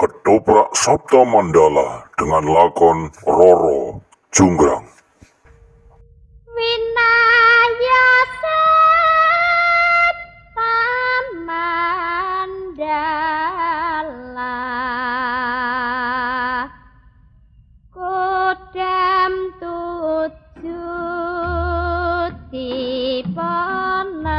Ketoprak Sapta Mandala dengan lakon Roro Jonggrang. Winaya Sapta Mandala kodam tujuh diponegoro.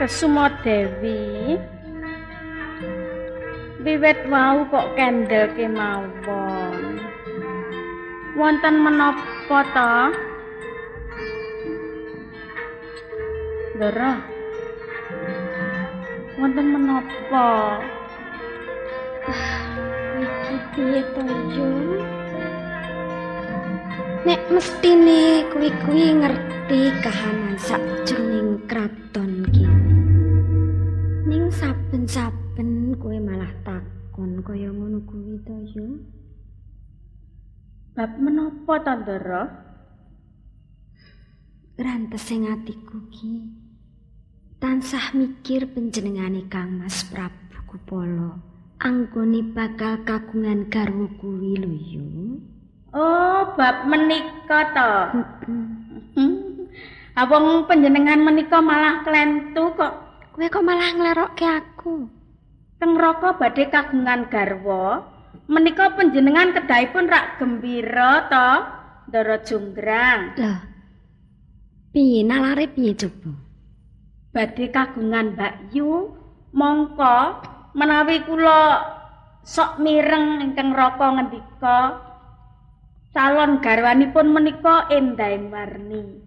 Kesuma Dewi, wiwit wau kok kendel kemawon. Wonten menapa ta? Ndara. Wonten menapa? Iki piye to, Yun? Nek mestine kuwi-kuwi ngerti kahanan sakjroning kraton kene. Ning saben-saben kowe malah takon kaya ngono kuwi to, Yun? Bab menapa ta, Ndara? Rantese atiku ki tansah mikir panjenengane Kang Mas Prabu Gupala anggone bakal kagungan garwa kuwi lho, Yun. Oh, bab menika to. Wong panjenengan menika malah klentu kok. Kowe kok malah nglerokke aku. Teng Raka badhe kagungan garwa, menika panjenengan kedahipun rak gembira to, Ndara Jonggrang. Lho. Piye nalare piye coba? Badhe kagungan Mbak Yu, mongko menawi kula sok mireng ingkang Raka ngendika calon garwanipun menika endahing warni.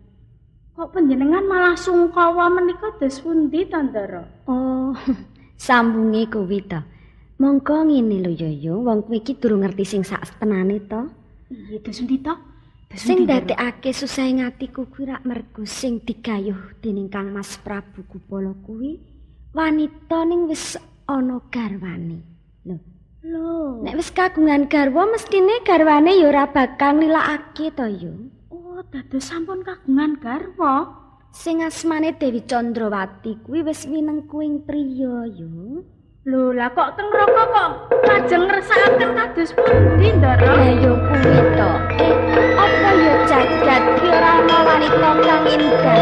Kok panjenengan malah sungkawa menika dos pundi ta, Ndara? Oh, sambunge kuwi ta. Mongko ngene lho, Yoyo, wong kowe iki durung ngerti sing sak tenane to. Iya, dos pundi to? Sing dadekake susah ing atiku kuwi rak mergo sing digayuh dening Kang Mas Prabu Gupala kuwi wanita ning wis ana garwane. Lho. Lho, nek wis kagungan garwa mestine garwane ya ora bakal nglilakake to, Yo. Oh, dados sampun kagungan garwa. Sing asmane Dewi Candrawati kuwi wis winengku ing priya, Yo. Lho, lah kok teng Raka kok lajeng ngersakaken kados pundi, Ndara? Lah ya kuwi to. Apa ya jagat ki ora ana wanita kang indah?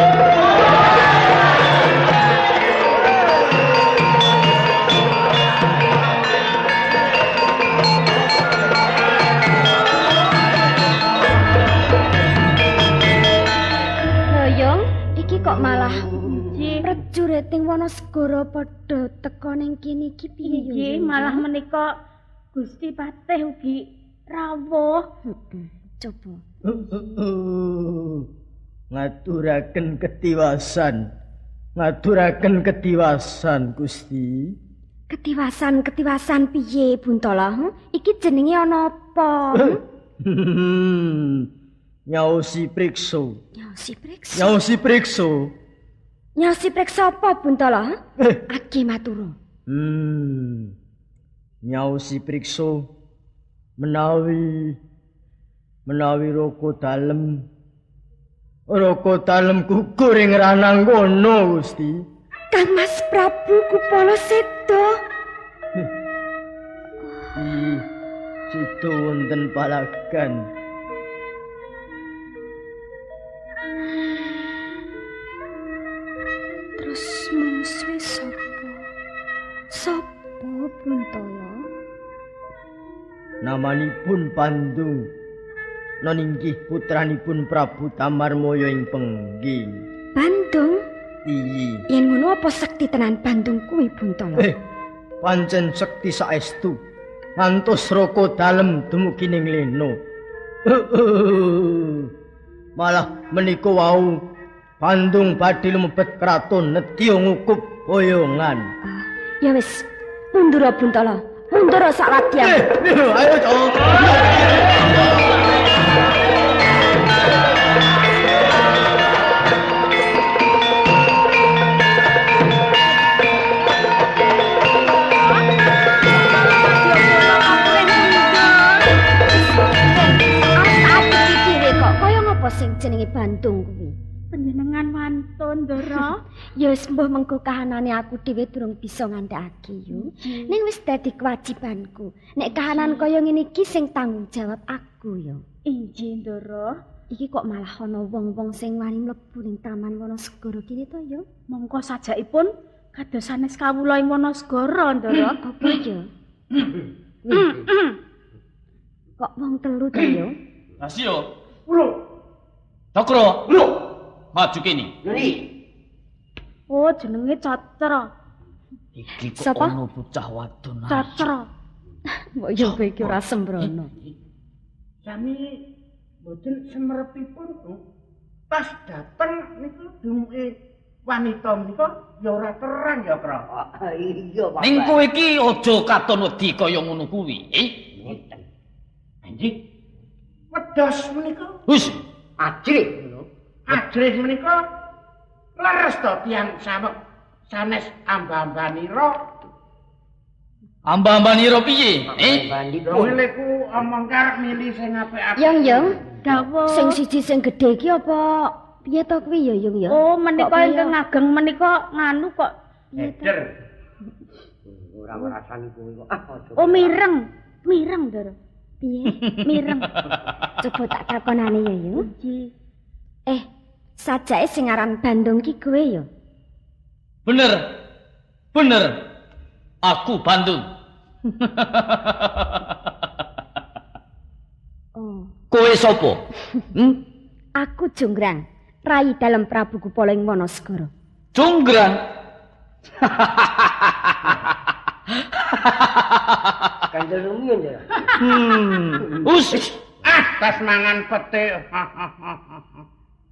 Kok malah Prajuriting Wanasegara padha teka ning kene iki piye ya? Nggih, malah menika Gusti Patih ugi rawuh. Heeh, coba. Ngaturaken ketiwasan. Ngaturaken ketiwasan, Gusti. Ketiwasan-ketiwasan piye, Buntala? Iki jenenge ana apa? Nyaosi priksa. Nyaosi priksa. Nyaosi priksa. Nyaosi priksa apa, Buntala? Age matura. Nyaosi priksa menawi raka dalem gugur ing ranang kono, Gusti. Kang Mas Prabu Gupala seda. Seda wonten palagan. Terus mungsuhe sapa? Sapa Buntala? Namanipun Bandung. Non inggih putranipun Prabu Tamarmaya ing Pengging. Bandung? Iya. Yen ngono apa sekti tenan Bandung kuwi, Buntala? Pancen sekti saestu. Ngantos raka dalem dumugi ning lena. Malah menika wau Bandung badhe lumebet kraton nedya ngukup boyongan. Ya wis, mundur Buntala. Mundur sak ladyan. Ayo, Cok. Sing jenenge Bandung kuwi. Panjenengan wantun, Ndara. Ya wis mbuh mengko kahanane aku dhewe durung bisa ngandhakake yo. Ning wis dadi kewajibanku. Nek kahanan kaya ngene iki sing tanggung jawab aku yo. Inggih, Ndara. Iki kok malah ana wong-wong sing wani mlebu ning Taman Wanasegara kene to yo. Mongko sajakipun kados sanes kawula ing Wanasegara, Ndara. Apa yo? Kok wong telu to yo? Rasio. Lho. Cakra, lho, maju kene. Oh, jenenge Catra. Iki kok ana bocah wadon. Catra. Mbok yo kowe iki ora sembrono. Sami mboten semerepipun pas dateng niku dumuke wanita menika ya ora terang ya, Kra. Iya, Pak. Ning kowe iki aja katon wedi kaya ngono kuwi, eh? Ngoten. Anjing. Wedos menika. Wis. Ajrih lho. Ajrih menika leres to tiyang saweg sanes amba-ambanira. Amba-ambanira piye? Ngene ku omong karep milih sing apik-apik. Yung, Yung, dawuh. Sing siji sing gedhe iki apa piye to kuwi ya, Yung ya? Oh, menika ingkang ageng menika nganu kok eder. Ora ngrasani kowe kok. Ah, oh, mireng. Mireng, Ndara. Piye? Mireng. Coba tak takonane ya, Yung. Nggih. Sajake sing aran Bandung ki kowe ya? Bener. Bener. Aku Bandung. Oh. Kowe sapa? Aku Jonggrang, rai dalem Prabu Gupala ing Wanasegara. Jonggrang. Kandel rumiyin ya. Us. Ah, tas mangan pete.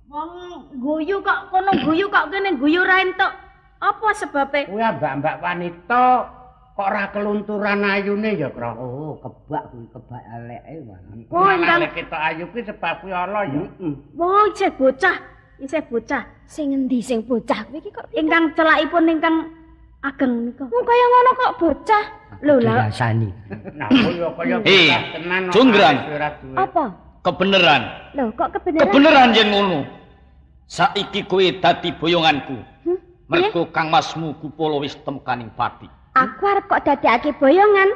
Wong guyu kok kono guyu kok kene guyu ra entuk. Apa sebabe? Kuwi mbak-mbak wanita kok ora kelunturan ayune ya, Kra. Oh, kebak kuwi, kebak eleke wae. Oh, ingkang ketok ayu kuwi sebab kuwi ala ya. Wah, isih bocah, isih bocah. Sing endi sing bocah kuwi iki kok ingkang celakipun ingkang ageng nika. Wong kaya ngono kok bocah. Lho lha rasani. Nah, kaya kaya bocah tenan. Jonggrang. Apa? Kebeneran. Lho, kok kebeneran? Kebeneran yen ngono. Saiki kowe dadi boyonganku. Mergo Kang Masmu Gupala wis temkaning pati. Aku arep kok dadekake boyongan.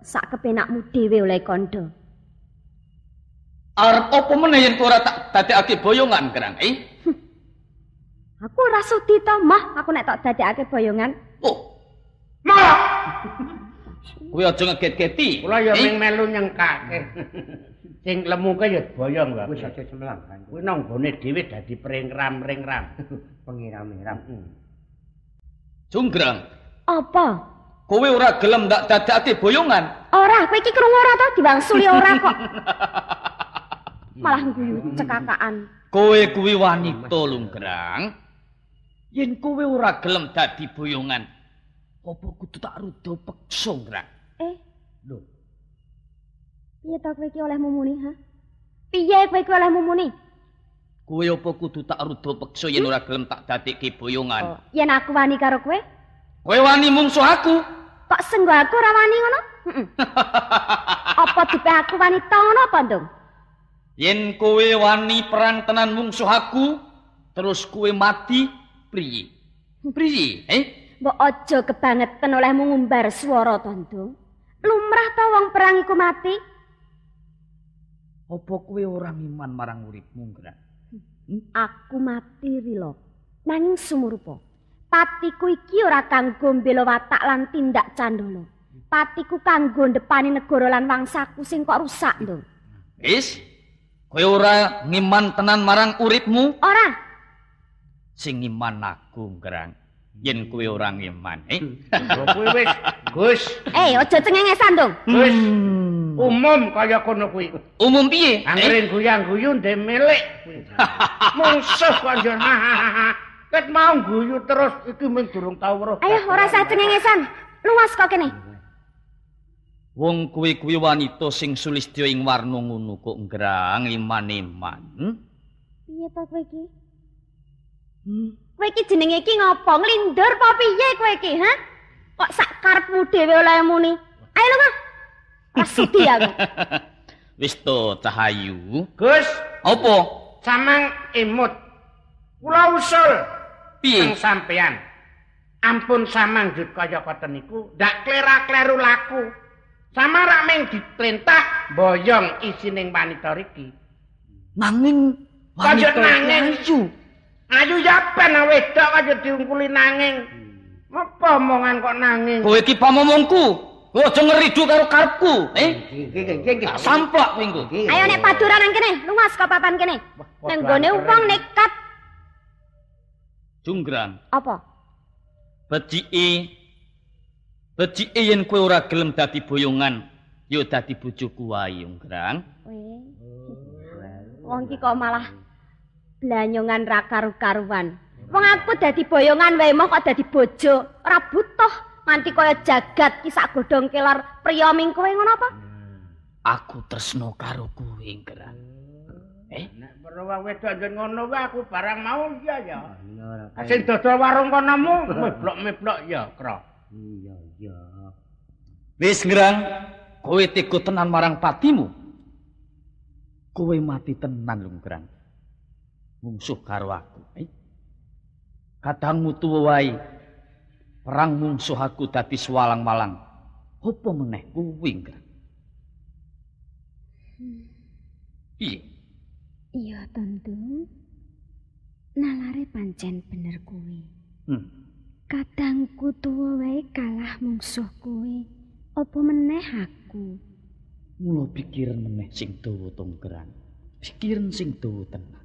Sak kepenakmu dhewe oleh kandha. Arep apa meneh yen kowe ora tak dadekake boyongan, Grang? Aku ora sudi to, Mah, aku nek tak dadekake boyongan. Oh. Mah. Kowe aja ngeget-geti. Kula ya ming melu nyengkake. Sing lemu kae ya boyong wae. Wis aja cemelang. Kuwi nang nggone dhewe dadi pring-ram-ring-ram. Pengiram-iram. Junggrang. Apa? Kowe ora gelem ndak dadakake boyongan? Ora, kowe iki krungu ora to diwangsuli ora kok. Malah guyu cekakaan. Kowe kuwi wanita Lunggrang. Yen kowe ora gelem dadi boyongan, apa kudu tak ruda peksa, Ngrang? Lho. Piye to kowe iki olehmu muni, ha? Piye kowe iki olehmu muni? Kowe apa kudu tak ruda peksa yen ora gelem tak dadekke boyongan? Oh, yen aku wani karo kowe? Kowe wani mungsuh aku? Kok senggo aku ora wani ngono? Heeh. Apa dupe aku wanita ngono apa, Ndung? Yen kowe wani perang tenan mungsuh aku, terus kowe mati, priye? Priye, eh? Mbok aja kebangetan olehmu ngumbar swara to, Ndung. Lumrah to wong perang iku mati? Apa kowe ora ngiman marang uripmu, Ngrang? Aku mati rila. Nanging sumurupa. Patiku iki ora kanggo mbela watak lan tindak candala. Patiku kanggo ndepani negara lan wangsaku sing kok rusak, Ndung. Wis, kowe ora ngiman tenan marang uripmu? Ora. Sing ngiman aku, Ngrang. Yen kowe ora ngiman, eh? Kowe wis, Gus. Aja cengengesan, Ndung. Gus. Umum kaya kono kuwi. Umum piye? Anggere guyang-guyu ndek milik kuwi. Mungsuh kok njur. Ket mau guyu terus iki mung durung tau weruh. Ayo ora usah cengengesan. Luas kok kene. Wong kowe kuwi wanita sing sulistya ing warna ngono kok ngrang iman-iman. Piye to kowe iki? Kowe iki jenenge iki ngopo? Nglindur apa piye kowe iki, ha? Kok sak karepmu dhewe oleh muni? Ayo lunga. Ora sudi aku. Wis to, Cahayu. Gus, apa? Samang emut. Kula usul piye sampean? Ampun samang njut kaya koten niku, ndak klera-kleru laku. Sama rak ming diperintah boyong isining wanita riki. Nanging wanita nanging ayu. Ayu ya ben wedok aja diungkuli nanging. Apa omongan kok nanging? Kowe iki pamomongku. Kowe aja ngeridu karo karepku, eh? Nggih. Tak samplak kowe engko. Ayo nek paduran nang kene, luas kok papan kene. Nang gone wong nekat. Junggrang. Apa? Becike yen kowe ora gelem dadi boyongan, ya dadi bojoku wae, Junggrang. Wong iki kok malah blanyongan ra karu-karuan. Wong aku dadi boyongan wae moh kok dadi bojo, ora butuh nganti kaya jagat ki sak godhong kelor priya ming kowe ngono apa? Aku tresno karo kowe, Ngrang. Nek perlu wong wedok njen ngono wae aku barang mau iya ya. Sing dodol warung konomu meblok-meblok ya, Kra. Iya, iya. Wis, Ngrang, kowe tega tenan marang patimu. Kowe mati tenan lho, Ngrang. Mungsuh karo aku, eh? Kadangmu tuwa wae. Perang mungsuh aku dadi swalang-walang. Apa meneh kuwi, Ngrang? Piye? Iya, Tundung. Nalare pancen bener kuwi. Kadangku tuwa wae kalah mungsuh kuwi. Apa meneh aku? Mula pikiran meneh sing dawa, Tonggrang. Pikiran sing dawa tenan.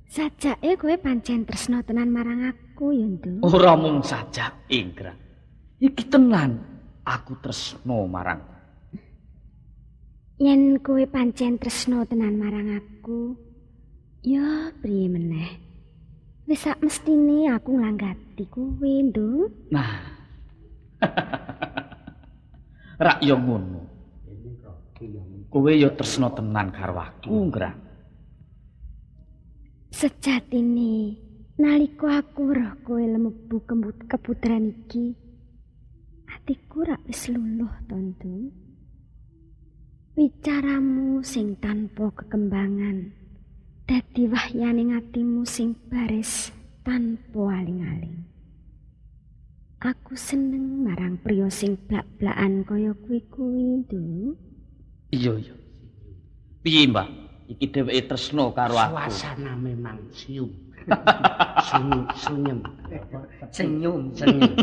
Sajake kowe pancen tresna tenan marang aku ya, Nduk. Ora mung sajake, Ngrang. Iki tenan aku tresna marang. Yen kowe pancen tresna tenan marang aku, ya priye meneh? Wis sak mestine aku nglanggati kowe, Nduk. Nah. Rak yo ngono. Kowe yo tresna tenan karo aku, Ngrang. Sejatine nalika aku weruh kowe lemebu keputran iki, atiku rak wis luluh to, Nduk. Wicaramu sing tanpa kekembangan dadi wahyaning atimu sing baris tanpa aling-aling. Aku seneng marang priya sing blak-blakan kaya kowe kuwi, Nduk. Iya, iya. Piye, Mbah? Iki dheweke tresna karo aku. Suasana memang sium. Sunyem. Senyum, senyum.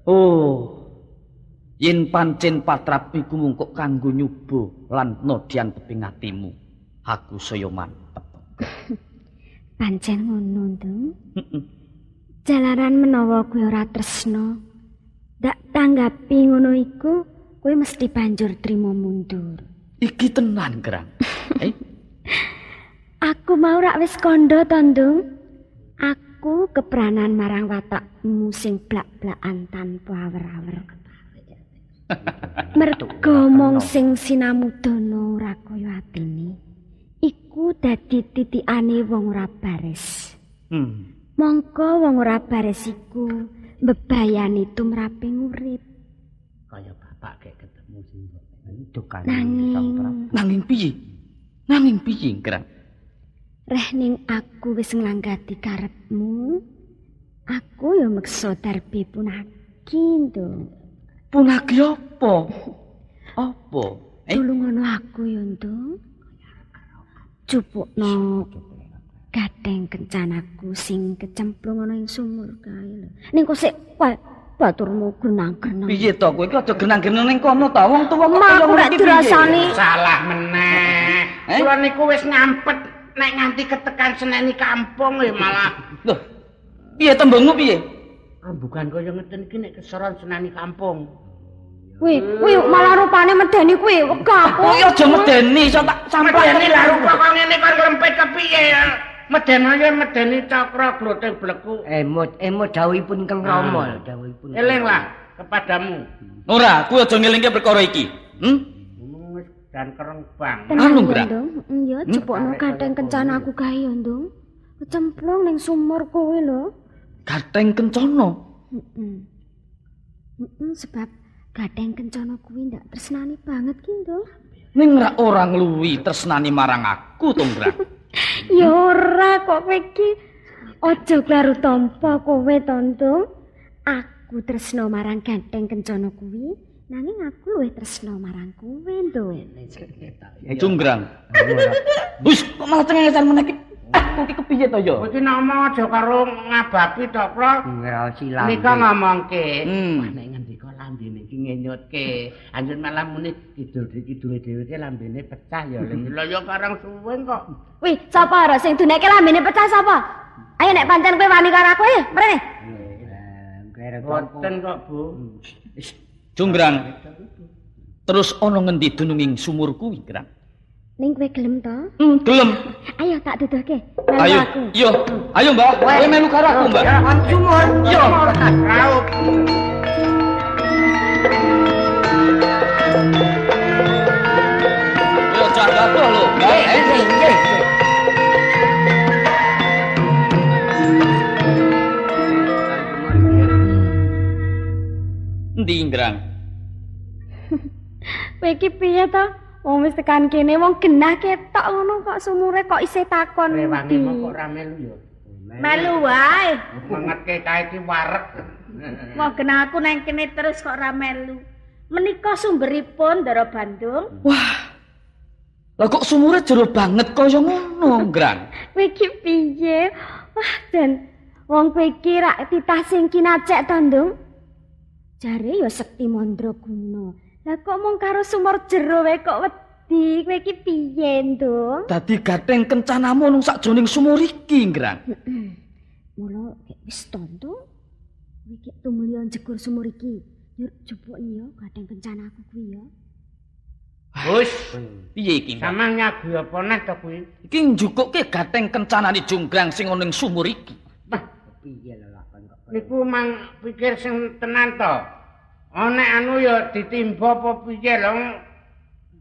Oh. Yen pancen patrap iku mung kok kanggo nyuba lan nodyan teping atimu, aku saya mantep. Pancen ngono, Ndung. Jalaran menawa kowe ora tresna, ndak tanggapi ngono iku, kowe mesti banjur trima mundur. Iki tenan, Grang. Aku mau rak wis kandha to, Ndung. Aku kepranan marang watakmu sing blak-blakan tanpa awer-awer. Merga mong sing sinamudana ora kaya atine. Iku dadi titikane wong ora baris. Mongko wong ora baris iku mbebayani tumraping urip. Kaya bapak gek ketemu sing nanging piye? Nanging piye, Grang? Reh ning aku wis nglanggati karepmu. Aku ya meksa darbe punaki, Ndung. Punaki apa? Apa? Tulungono aku ya, Ndung. Cupukno gatheng kencanaku sing kecemplung ana ing sumur kae lho. Ning kok sik baturmu grenang-grenang. Piye to kowe iki aja grenang-grenang ning kono ta? Wong tuwa kok kaya ngono iki dirasani. Salah meneh. Kula niku wis ngampet nek nganti ketekan seneni kampung ya malah. Lho. Piye tembungmu piye? Rembugan kaya ngeten iki nek kesoron seneni kampung. Kuwi, kuwi malah rupane medeni kuwi, wegah aku. Kuwi aja medeni, iso tak samplak. Medeni lah rupa kok ngene kon ngrempet kepiye ya? Medeni ya medeni cakra gloting bleku. Emot, emot dawuhipun Kang Rama, dawuhipun. Eling lah kepadamu. Ora, kuwi aja ngelingke perkara iki. Wis dan kereng bang. Anu, Grang. Ya jupukno gatheng kencana aku kae ya, Ndung. Kecemplung ning sumur kowe lho. Gatheng kencana? Heeh. Heeh, sebab gatheng kencana kuwi ndak tresnani banget ki, Ndung. Ning rak ora ngluwi tresnani marang aku to, Grang. Ya ora kok kowe iki. Aja kleru tampa kowe to, Ndung. Aku tresna marang gatheng kencana kuwi, nanging aku luwih tresna marang kowe, Ndung. Junggrang. Wis kok malah cengengesan meneh iki. Aku iki kepiye to ya? Kowe iki ngomong aja karo ngabapi to, Pro. Ngraosi lambe. Nika ngomongke. Wah nek ngendika lambene iki ngenyutke. Anjur malah muni kidul kidule dhewe ki lambene pecah ya. Lha ya karang suwen kok. Wih, sapa ora sing duneke lambene pecah sapa? Ayo nek pancen kowe wani karo aku, ayo mrene. Boten kok, Bu. Junggrang. Terus ana ngendi dununging sumur kuwi, Grang? Ning kowe gelem to? Gelem. Ayo tak duduhke. Melu ayo. Aku. Iya. Ayo, Mbak. Kowe melu karo aku, Mbak. Sumur. Iya. Raup. Yo jaga lho, Mbak. Nggih. Endi, Grang? Kowe iki piye to? Wong wis tekan kene wong genah ketok ngono kok sumure kok isih takon. Rewangi kok ora melu ya? Melu wae. Mengetke kae iki wareg. Wong genah aku nang kene terus kok ora melu. Menika sumberipun Ndara Bandung. Wah. Lah kok sumure jero banget kaya ngono, Grang. Kowe iki piye? Wah, jan wong kowe iki rak titah sing kinacek to, Ndung. Jare ya sekti mandraguna. Lah kok mung karo sumur jero wae kok wedi, kowe iki piye, Ndung? Dadi gatheng kencanamu nang sakjroning sumur iki, Grang. Heeh. Mula wis to, Ndung. Kowe iki tumulya njegur sumur iki. Yur jupukne ya gatheng kencanaku kuwi ya. Wis, piye iki? Samang nyagu apa neh to kuwi? Iki njukukke gatheng kencanane Junggrang sing ana ning sumur iki. Wah, piye lelakon kok. Niku mang pikir sing tenan to. Nek anu ya ditimba apa piye lho?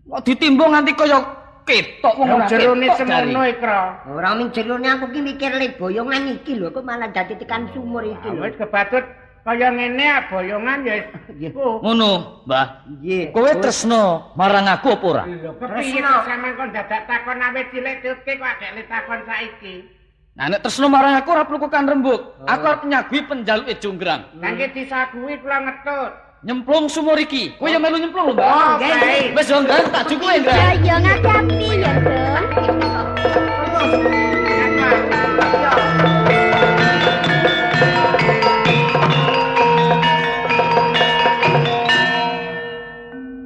Kok ditimba nganti kaya ketok wong ora jerone semono ikra. Ora ming jerone aku ki mikir le boyongan iki lho kok malah dadi tekan sumur iki lho. Wis kebatut kaya ngene boyongan ya iku. Ngono, Mbah. Nggih. Kowe tresna marang aku apa ora? Lho kepiye sampean kon dadak takon awet cilik tutke kok agek le takon saiki. Nah nek tresna marang aku ora perlu kokan rembug. Aku arep nyaguhi penjaluke Junggrang. Nangke disaguhi kula ngetut. Nyemplung sumur iki. Kowe ya melu nyemplung lho, Mbak. Oh, baik. Wis yo, Grang, tak jukuke, Grang. Ya ya ngati-ati ya, Ndung.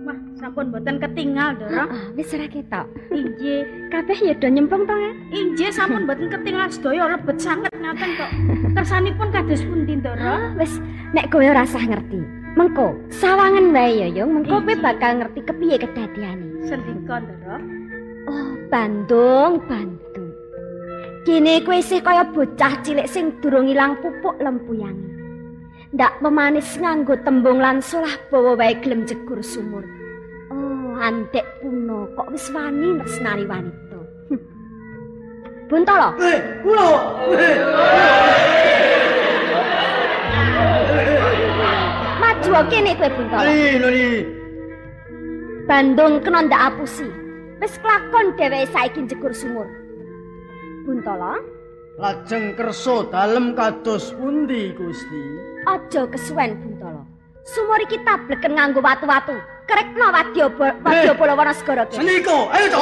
Wah, sampun mboten ketingal ketingal, Ndara. Heeh, wis ora ketok. Inggih. Kabeh ya do nyemplung to, Ngat? Inggih, sampun mboten ketingal sedaya, lebet sanget ngaten kok. Kersanipun kados pundi, Ndara? Wis, nek kowe ora usah ngerti. Mengko sawangen wae ya, Yung. Mengko kowe bakal ngerti kepiye kedadiane. Sendika, Ndara. Oh, Bandung, Bandung. Kene kowe isih kaya bocah cilik sing durung ilang pupuk lempuyange. Ndak pemanis nganggo tembung lan solah bawa wae gelem jegur sumur. Oh, antek puno kok wis wani tresnani wanita. Buntala. Kula. Maju kene kowe Buntala. Noni. Bandung kena ndak apusi. Wis kelakon dheweke saiki jegur sumur. Buntala, lajeng kersa dalem kados pundi, Gusti? Aja kesuwen, Buntala. Sumur iki tableken nganggo watu-watu. Krekno wadya bala segara kene. Sendika, ayo to.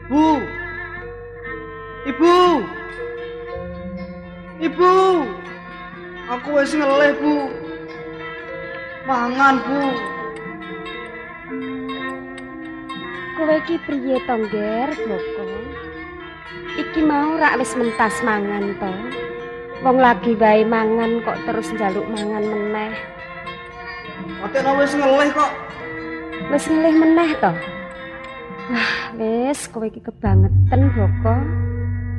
Bu. Ibu. Ibu. Aku wis ngelih, Bu. Mangan, Bu. Kowe iki priye to, Ngger, Boko? Iki mau rak wis mentas mangan to. Wong lagi wae mangan kok terus njaluk mangan meneh. Atene wis ngelih kok. Wis ngelih meneh to? Wah, wis kowe iki kebangetan, Boko.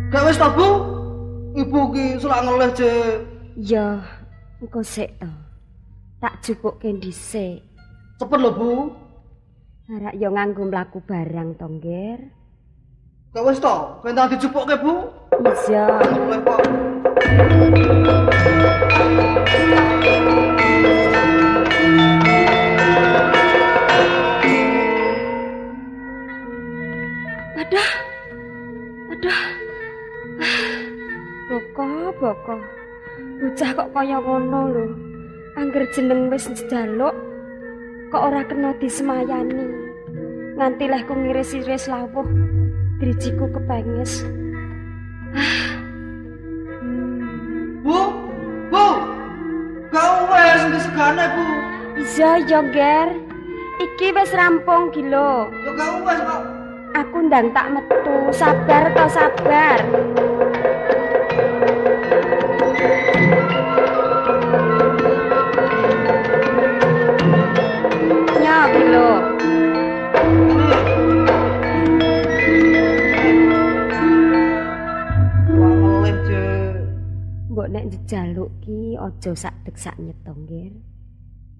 Gak wis to, Bu? Ibu ki selak ngelih, Cek. Ya, engko sik to. Tak jupukke dhisik. Cepet lho, Bu. Rak ya nganggo mlaku barang to, Ngger. Gak wis to, ben dijupukke, Bu. Iya. Ngelih kok. Aduh. Aduh. Boko, boko. Bocah kok kaya ngono lho. Angger jeneng wis njaluk kok ora kena disemayani. Nganti lehku ngiris-iris lawuh, drijiku kepenges. Bu, Bu. Gak wis disegane, Bu. Iya, ya, Ger. Iki wis rampung ki lho. Ya gak wis kok. Aku ndang tak metu. Sabar to, sabar. Ya, ki lho. Mbok nek njaluk ki aja sak dek-sak nyeto, Ngger.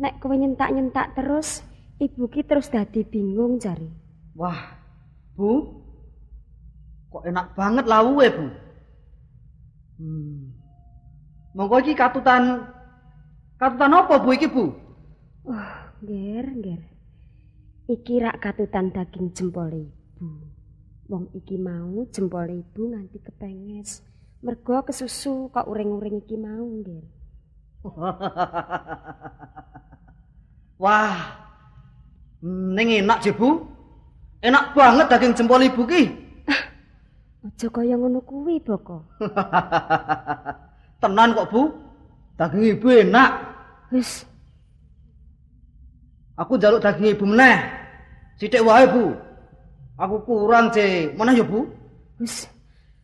Nek kowe nyentak-nyentak terus, ibu ki terus dadi bingung jare. Wah, Bu. Kok enak banget lawuhe, Bu. Monggo iki katutan apa, Bu, iki, Bu? Oh, Ngger, Ngger. Iki rak katutan daging jempole ibu. Wong iki mau jempole ibu nganti kepenges. Mergo kesusu kok uring-uring iki mau, Ngger. Wah. Ning enak, Bu. Enak banget daging jempol ibu ki. Aja kaya ngono kuwi, Boko. Tenan kok, Bu. Daging ibu enak. Wis. Aku njaluk daging ibu meneh. Sithik wae, Bu. Aku kurang, Ce. Meneh ya, Bu? Wis.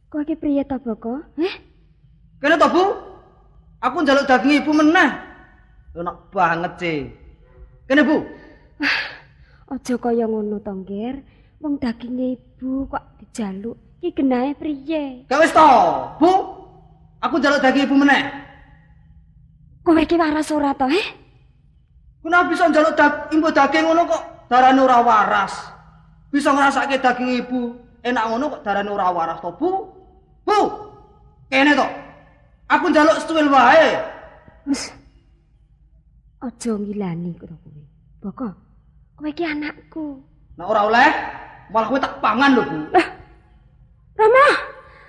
Kowe iki priye to, Boko? Heh? Kene to, Bu? Aku njaluk daging ibu meneh. Enak banget, Ce. Kene, Bu. Aja kaya ngono to, Ngger. Wong daginge ibu kok dijaluk. Iki genahe priye? Gak wis to, Bu. Aku njaluk daging ibu meneh. Kowe iki waras ora to, heh? Kenapa bisa njaluk imbu daging ngono kok darane ora waras? Bisa ngrasake daging ibu enak ngono kok darane ora waras to, Bu? Bu. Kene to. Aku njaluk setuwil wae. Wis. Aja ngilani kowe. Boko, kowe iki anakku. Nek ora oleh, malah kowe tak pangan lho, Bu. Lah. Rama!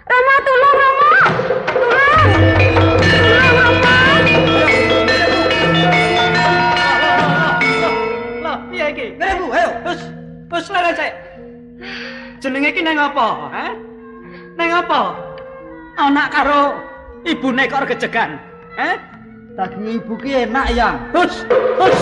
Rama tolong Rama! Tolong! Tolong Rama! Lah, piye iki? Ngene, Bu, ayo. Wis, wis lere sik. Jenenge iki nang apa, ha? Nang apa? Anak karo ibune kok regejegan, ha? Daging ibu ki enak, Yang. Hus, hus.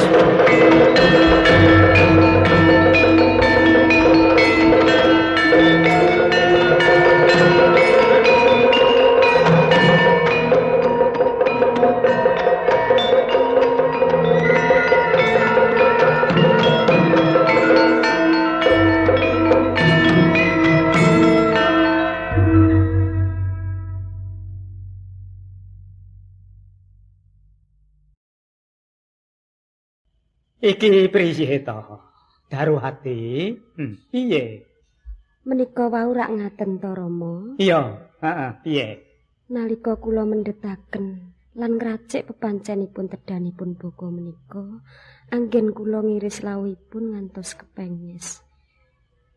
Iki priye to? Daruhati, piye? Menika wau rak ngaten to, Rama? Iya, heeh, piye? Nalika kula mendhetaken lan ngracik pepancenipun tedanipun boko menika, anggen kula ngiris lawuhipun ngantos kepenges.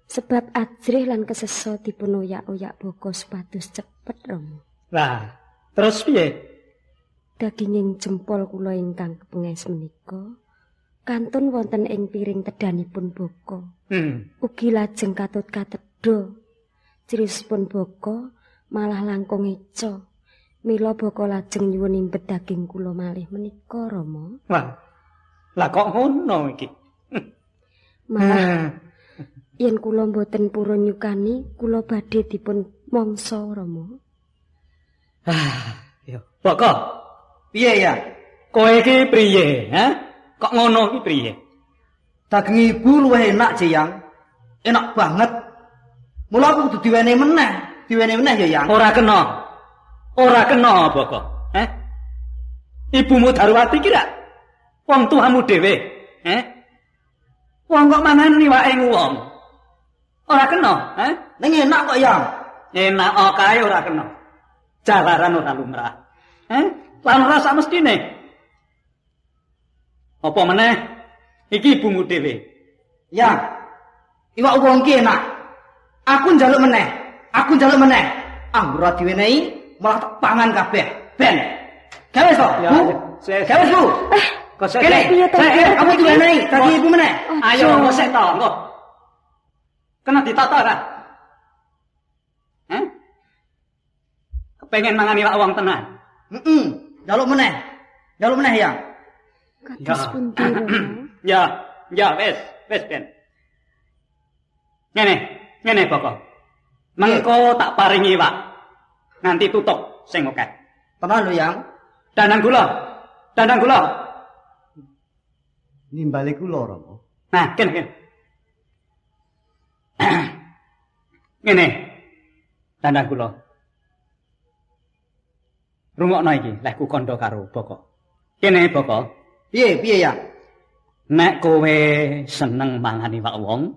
Sebab ajrih lan kesesa dipun oyak-oyak boko supados cepet, Rama. Lah, terus piye? Daginging jempol kula ingkang kepenges menika kantun wonten ing piring tedanipun boko. Ugi lajeng katut katedha. Cirispun boko malah langkung eca. Mila boko lajeng nyuwun imbet daging kula malih menika, Rama. Wah. Lah kok ngono iki? Malah yen kula mboten purun nyukani, kula badhe dipun mangsa, Rama. Ah, yo. Boko, piye ya? Kowe iki priye, ha? Kok ngono iki priye? Daging ibu luwih enak, Jeyang. Enak banget. Mula aku kudu diwenehi meneh. Diwenehi meneh ya, Yang. Ora kena. Ora kena, Boko. Heh? Ibumu Darwati ki rak wong tuamu dhewe, heh? Wong kok mangan iwake wong. Ora kena, heh? Ning enak kok, Yang. Enak kae ora kena. Jalaran ora lumrah. Heh? Lan ora sak mestine. Apa meneh iki ibumu dhewe? Ya. Iwak wong ki enak. Aku njaluk meneh. Aku njaluk meneh. Anggur ora diwenehi malah tak pangan kabeh. Ben. Gawe to, Bu. Gawe, Bu. Kok sik. Kene. Aku diwenehi daging ibu meneh. Ayo kok sik to, engko. Kena ditata ora? Heh? Kepengen mangan iwak wong tenan. Heeh. Njaluk meneh. Njaluk meneh, ya. Kados pundi, Rama? Ya, ya wis, wis ben. Ngene, ngene Boko. Mengko tak paringi iwak. Nganti tutuk sing akeh. Tenan lho, Yang. Dandang gula. Dandang gula. Nimbali kula, Rama. Nah, kene kene. Ngene. Dandang gula. Rungokno iki, lehku kandha karo Boko. Kene, Boko. Piye, piye ya? Nek kowe seneng mangan iwak wong,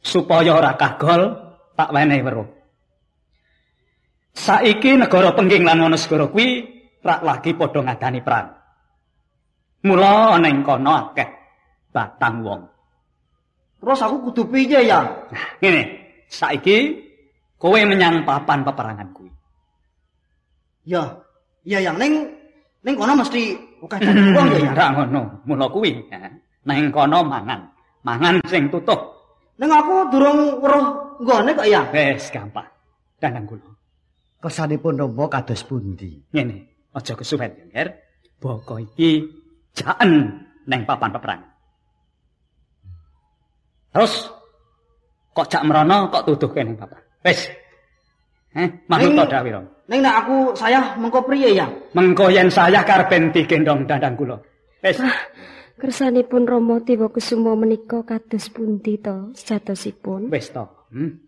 supaya ora kagol, tak wenehi weruh. Saiki negara Pengging lan Wanasegara kuwi rak lagi padha ngadani perang. Mula ana ing kono akeh batang wong. Terus aku kudu piye ya? Nah, ngene, saiki kowe menyang papan peperangan kuwi. Ya, iya yang ning kono mesti Akeh daging wong ya, Yang. Ora ngono, mula kuwi. Nang kono mangan. Mangan sing tutuh. Ning aku durung weruh nggone kok, Yang. Wis gampang. Dandang kula. Kersanipun Rama kados pundi? Ngene, aja kesuwen ya, Nger. Boko iki jaen neng papan peperangan. Terus kok jak mrono kok tuduhke ning papan. Wis. Manut dawuh Rama. Ning nek aku sayah mengko priye, Yang? Mengko yen sayah karepen digendhong dandang kula. Wis. Kersanipun Rama Dewa Kusuma menika kados pundi to sejatosipun? Wis to.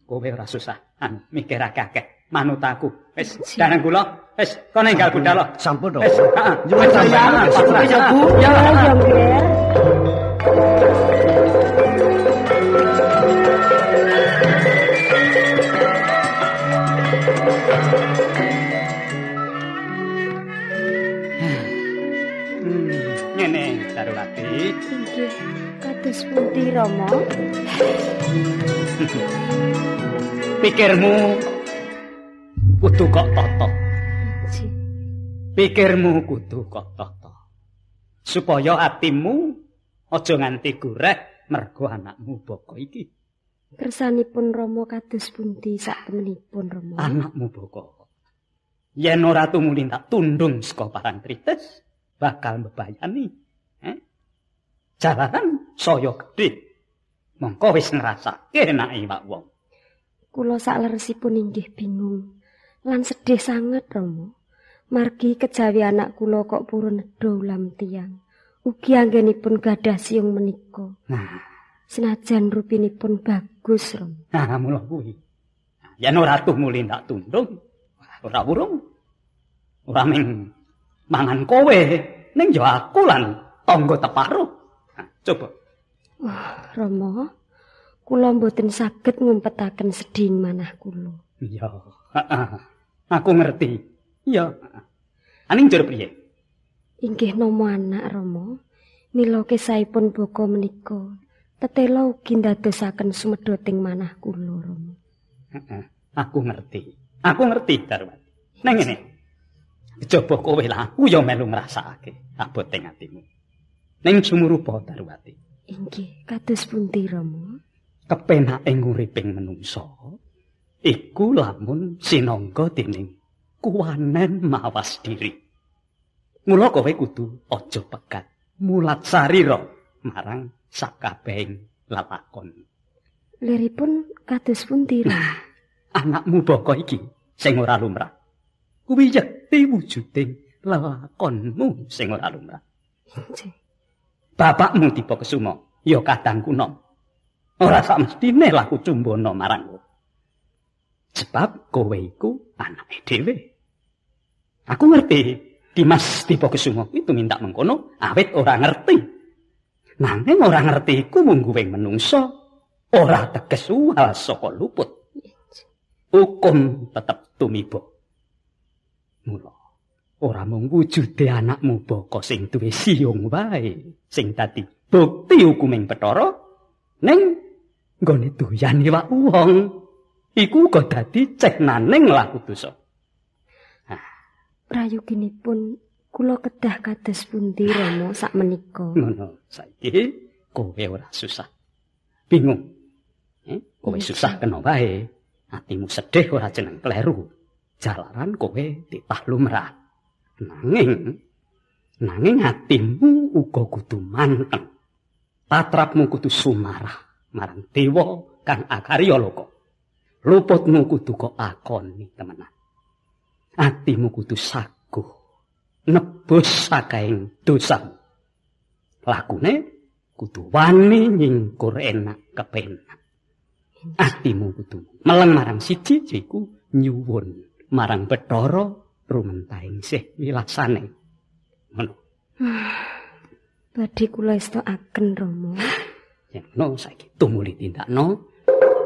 Kowe ora susah. Anu mikir akeh-akeh. Manut aku. Wis, dandang kula. Wis, kono enggal budal. Sampun, Rama. Wis, heeh. Nyuwun sayang, pasrah ya, Bu. Ya, ya, Nger. Ngene, Darwati. Inggih, kados pundi Rama? Pikirmu kudu kok tata. Pikirmu kudu kok tata. Supaya atimu aja nganti gureh mergo anakmu boko iki. Kersanipun Rama kados pundi saktemenipun Rama? Anakmu boko. Yen ora tumuli tak tundung saka Parangtritis, bakal mbebayani. Jalaran saya gedhe. Mongko wis ngrasake enake iwak wong. Kula sakleresipun inggih bingung lan sedih sanget Rama. Margi kejawi anak kula kok purun nedha ulam tiyang. Ugi anggenipun gadah siung menika. Nah, senajan rupinipun bagus Rama. Nah, mula kuwi. Yen ora tumuli tak tundung, ora wurung. Ora ming mangan kowe, ning ya aku lan tangga teparo. Nah, coba. Wah, Rama, kula mboten saged ngumpetaken sedih manah kula. Iya, heeh. Aku ngerti. Iya. Aning njur priye? Inggih nama anak Rama, mila kesahipun baka menika tetela ugi ndadosaken sumedhoting manah kula, Rama. Heeh, aku ngerti. Aku ngerti, Darwati. Nang ngene. Coba kowe lah aku ya melu ngrasakake aboting atimu. Ning sumurupa Darwati. Inggih, kados pundi Rama? Kepenake nguriping menungsa iku lamun sinangga dening kuwanen mawas diri. Mula kowe kudu aja pegat mulat sarira marang sakabehing lalakon. Liripun kados pundi Rama? Anakmu baka iki sing ora lumrah. Kuwi yekti wujuding lelakonmu sing ora lumrah. Inggih. Bapakmu Dipa Kesuma ya kadang kuna. Ora samestine laku cumbana marang kowe. Sebab kowe iku anake dhewe. Aku ngerti Dimas Dipa Kesuma kuwi tumindak mengkono awit ora ngerti. Nanging ora ngerti iku mungguwing menungsa ora teges uwal saka luput. Hukum tetep tumiba. Mula ora mung wujude anakmu baka sing duwe siung wae sing dadi bukti hukuming Bathara, ning nggone doyan iwak wong iku uga dadi ceknaning laku dosa. Prayuginipun kula kedah kados pundi Rama sakmenika? Ngono, saiki kowe ora susah. Bingung. Kowe susah kena wae. Atimu sedih ora jeneng kleru. Jalaran kowe titah lumrah. Nanging atimu uga kudu manteng. Patrapmu kudu sumarah marang dewa kang akarya loka. Luputmu kudu kok akoni temenan. Atimu kudu saguh nebus akehing dosamu. Lakune kudu wani nyingkur enak kepenak. Atimu kudu meleng marang siji yaiku nyuwun marang Bathara rumentahing sih wilasane. Ngono. Badhe kula estokaken Rama. Yen ngono saiki tumuli tindakno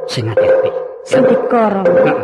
sing ati-ati. Sendika Rama.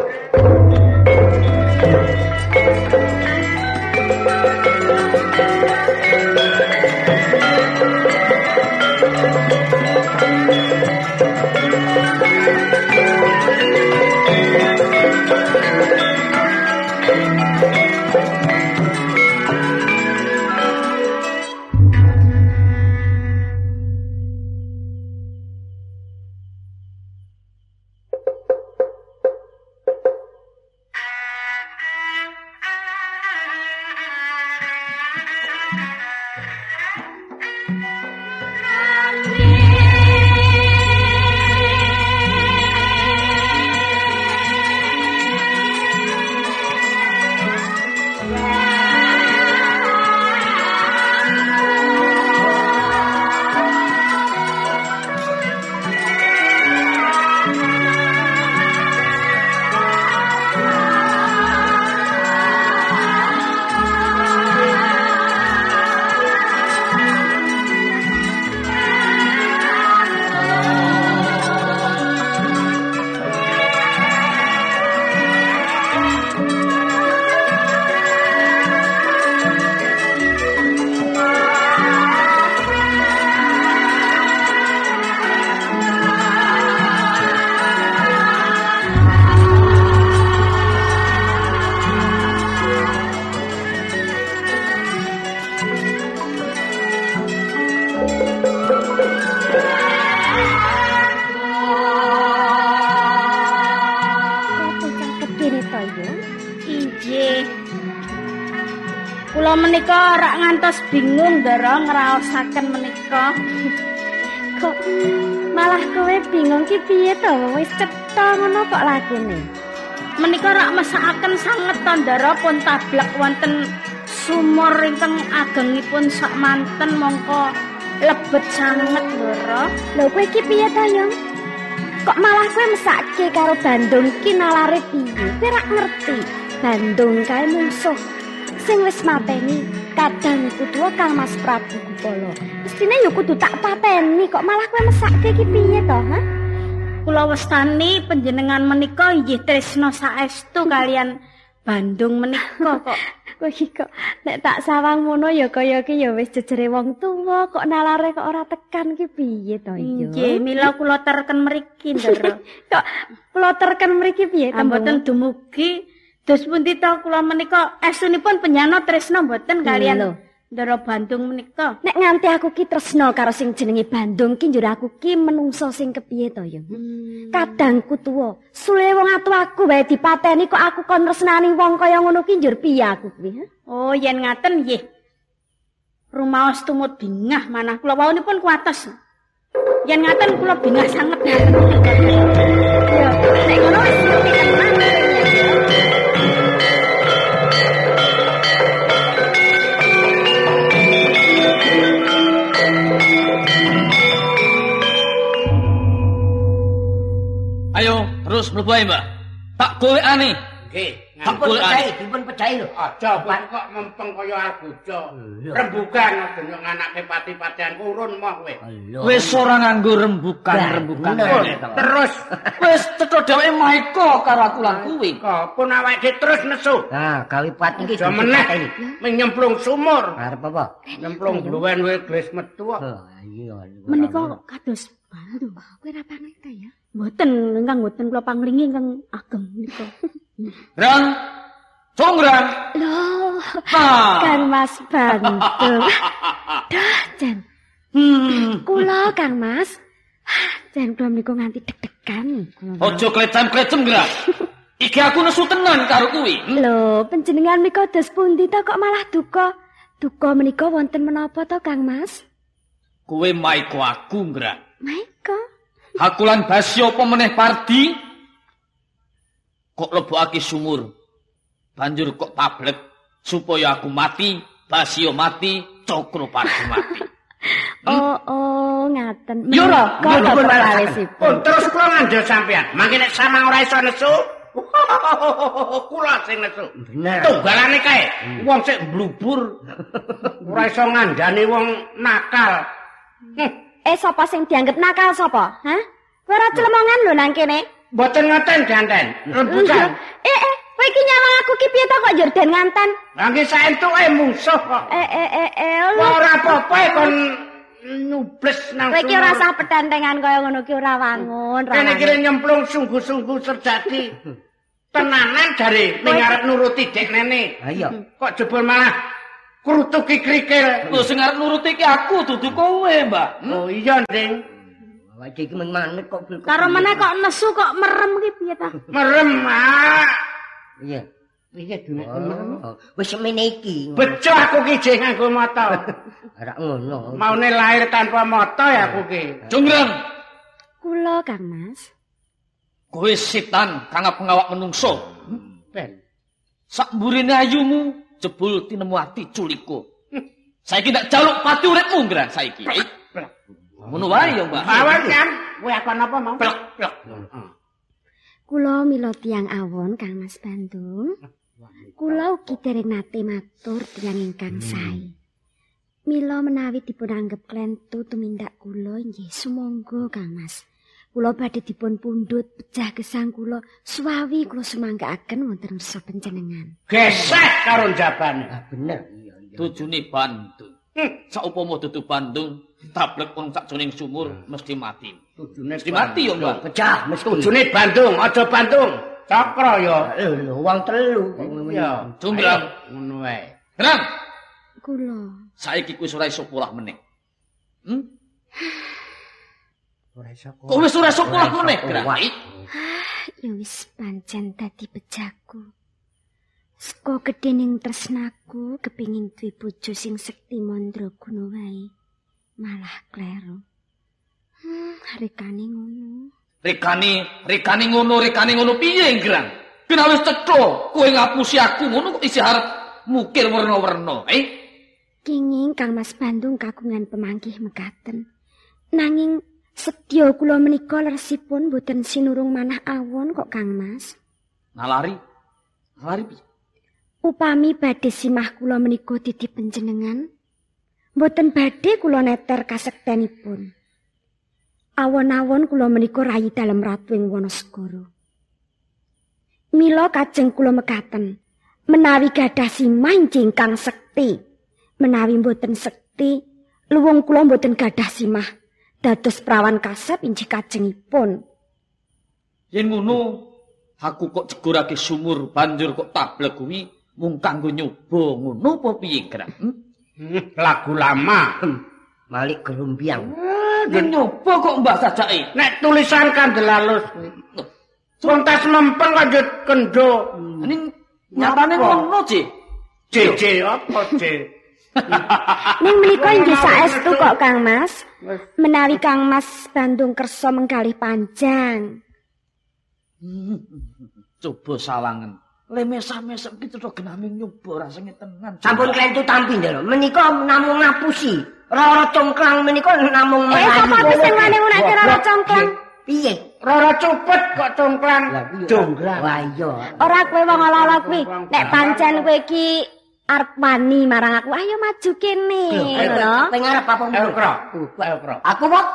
Kula menika rak ngantos bingung Ndara ngraosaken menika. Kok malah kowe bingung ki piye to? Wis cetha ngono kok lakune. Menika rak mesakaken sanget to Ndara pun tablek wonten sumur ingkang agengipun sak manten mongko lebet sanget Ndara. Lho kowe ki piye to, Yung? Kok malah kowe mesake karo Bandung ki nalare piye? Kowe rak ngerti Bandung kae mungsuh sing wis mateni kadang kudu Kang Mas Prabu Gupala. Mestine ya kudu tak pateni kok malah kowe mesake ki piye to, ha? Kula wastani panjenengan menika inggih tresna saestu kalian Bandung menika kok. Kowe iki kok nek tak sawang ngono ya kaya ki ya wis jejere wong tuwa kok nalare kok ora tekan ki piye to iya? Nggih, mila kula terken mriki, Ndara. Kok kula terken mriki piye to? Mboten dumugi dos pundi to kula menika estunipun penyana tresna mboten kalian Ndara Bandung menika. Nek nganti aku ki tresna karo sing jenenge Bandung ki njur aku ki menungso sing kepiye to ya? Kadangku tuwa, sule wong atu aku wae dipateni kok aku kon tresnani wong kaya ngono ki njur piye aku kuwi? Oh, yen ngaten nggih. Rumaos tumut bingah manah kula waunipun kuwatos. Yen ngaten kula bingah sanget. Ya, nek ngono wis ngerti tenan. Ayo, terus mlebu ae, Mbak. Tak golekane. Nggih, tak golekane. Dipun pecahi lho. Aja kok mempeng kaya albojo. Rembukan aja nganake pati-patian urun moh kowe. Wis ora nganggo rembukan-rembukan. Terus wis cetha dheweke maeka karo aku lan kuwi. Pun awake terus nesu. Nah, gawe pati iki meneh nyemplung sumur. Arep apa? Nyemplung bluwen kowe gles metu kok. Iya. Menika kados Bandung. Kowe ora pangling ta ya? Mboten, ingkang mboten kula panglingi ingkang ageng menika. Rang, Conggrang. Lho, Kang Mas Bandung. Dah, jan. Kula Kang Mas. Jan kula menika nganti deg-degan. Aja klecam-klecem, Grang. Iki aku nesu tenan karo kuwi. Lho, panjenengan menika dos pundi to kok malah duka? Duka menika wonten menapa to, Kang Mas? Kowe maiko aku, Grang. Maiko? Aku lan Basyo apa meneh Pardi kok lebokake sumur. Banjur kok tablek supaya aku mati, Basyo mati, Cokro Pardi mati. Oh, ngaten. Ya ora, pun terus kula ngandel sampean. Mangke nek samang ora iso nesu, kula sing nesu. Bener. Tunggalane kae, wong sik mblubur ora iso ngandani wong nakal. Sapa sing dianggep nakal sapa? Hah? Kowe ora clemongan lho nang kene. Mboten ngoten, Danten. Rembukan. Kowe iki nyawang aku ki piye to kok njur den nganten? Lah nggih saentuke mungsuh kok. Ora apa-apa kon nyubles nang. Kowe iki ora usah petentengan kaya ngono ki ora wangun. Kene iki nyemplung sungguh-sungguh terjadi. Tenanan jare ning arep nuruti deknene. Ha iya. Kok jebul malah krutuki krikil. Lho sing arep nuruti ki aku dudu kowe, Mbak. Oh iya, Ding. Awake iki mung manut kok. Karo meneh kok nesu kok merem ki piye ta? Merem, Mak. Iya. Piye dunek merem? Wis semene iki. Bejo aku ki jeh nganggo mata. Ora ngono. Maune lahir tanpa mata ya aku ki. Jonggrang. Kula, Kang Mas. Kowe setan kang ngawak menungso. Ben. Sak mburine ayumu jebul tinemu ati culiko. Saiki ndak jaluk pati uripmu, Grang, saiki. Ngono wae ya, Mbak. Awan kan, kowe akon apa mau? Plek, plek. Kula mila tiyang awon, Kang Mas Bandung. Kula ugi dereng nate matur tiyang ingkang sae. Mila menawi dipun anggep klentu tumindak kula inggih sumangga, Kang Mas. Kula badhe dipun pundhut pejah gesang kula suwawi kula sumanggaaken wonten ngarsa panjenengan. Gesek karo njabane. Ah bener. Iya iya. Tujune Bandung. Saupama dudu Bandung ditablek wong sakjroning sumur mesti mati. Tujune mesti mati ya, Mbak. Pecah mesti. Tujune Bandung, aja Bandung. Cakra ya. Lho wong telu. Iya, Jumbrang ngono wae. Grang. Kula. Saiki kuwi ora iso polah meneh. Ora iso. Kok wis ora iso polah meneh, Grang? Ya wis pancen dadi bejaku. Saka gedhening tresnaku kepingin duwe bojo sing sekti mandraguna wae. Malah kleru. Rekane ngono. Rekane ngono piye, Ngrang? Kena wis cetha, kowe ngapusi aku ngono kok isih arep mukir werna-werna, eh? Kenging Kang Mas Bandung kagungan pemanggih mekaten. Nanging setya kula menika leresipun boten sinurung manah awon kok Kang Mas. Nalari piye? Upami badhe simah kula menika titip panjenengan, boten badhe kula neter kasektenipun. Awon-awon kula menika rayi dalem ratu ing Wanasegara. Mila kajeng kula mekaten, menawi gadah simah ingkang sekti, menawi boten sekti, luwung kula boten gadah simah, dados prawan kasep injih kajengipun. Yen ngono, aku kok jegurake sumur banjur kok tablek kuwi mung kanggo nyoba ngono apa piye, Grang? Lagu lama, Malik Gerumbiang. Nyoba kok mbah sajake. Nek tulisan kandel alus kuwi. Wong tas mempeng kok njut kendho. Ning nyatane ngono, Ci. C apa, C? Ning menika inggih saestu kok Kang Mas. Menawi Kang Mas Bandung kersa menggalih panjang. Coba sawangen. Le mesah-mesem ki cetha gename nyoba rasane tenan. Sampun klentu tampi lho. Menika namung ngapusi. Rara congklang menika namung melayu. Sapa sing wani ngunake Rara congklang? Piye? Rara cupet kok congklang. Jonggrang. Wah iya. Ora kowe wong ala-ala kuwi. Nek pancen kowe iki arep wani marang aku, ayo maju kene. Ngono. Kowe ngarep apa mundur? Ayo, Kro. Aku kok.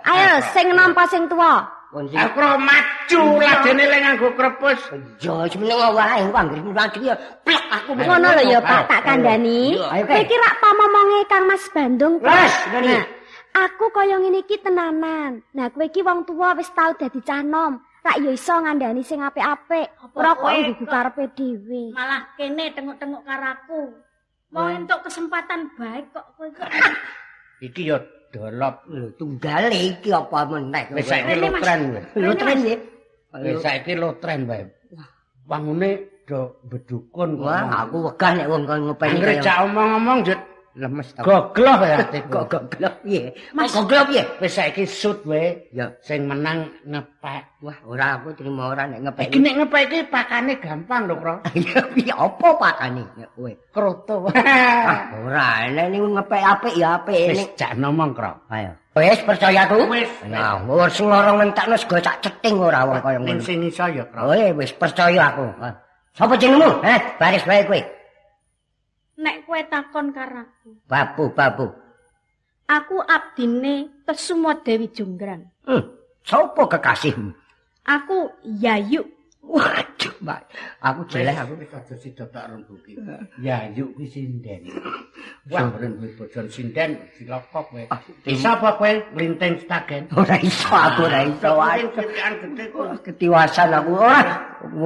Ayo sing nampa sing tuwa. Aku maju ladene le nganggo krepus. Ya semeneng wae engko anggere maju ya plek aku. Ngono lho ya Pak, tak kandhani. Kowe iki rak pamomonge Kang Mas Bandung. Wes, ngene. Aku kaya ngene iki tenanan. Nah kowe iki wong tuwa wis tau dadi cah nom. Rak ya iso ngandhani sing apik-apik. Ora kok nggugu karepe dhewe. Malah kene tenguk-tenguk karo aku. Mau entuk kesempatan baik kok kowe kok. Iki ya dolop lho tunggale iki apa meneh. Wis saiki lotren kowe. Lotren nggih. Wis saiki lotren wae. Wangune do bedukun kok. Wah, aku wegah nek wong kon ngopeni kaya. Anggere jak omong-omong njut lemes ta. Gogloh ya atiku. Kok gogloh piye? Kok gogloh piye? Wis saiki sut wae. Ya sing menang ngepek. Wah, ora aku trimo ora nek ngepek. Iki nek ngepek iki pakane gampang lho, Kro. Ya piye apa pakane nek kowe? Kroto. Ah, ora, nek niku ngepek apik ya apik. Wis jak ngomong, Kro. Ayo. Wis percaya aku? Wis. Nah, wis loro ngentekno sego sak ceting ora wong kaya ngono. Sing iso ya, Kro. Wis percaya aku. Sapa jenengmu? Heh, baris wae kowe. Nek kowe takon karo aku. Babu. Aku abdine Kesuma Dewi Jonggrang. Sapa kekasihmu? Aku Yayu. Waduh, Mbak. Aku jelek aku wis aja sida tak rembuki. Yayu kuwi sinden. Wah, duwe bojon sinden cilaka kowe. Iso apa kowe nglinting stagen? Ora iso aku, ora iso. Ketiwasan aku ora.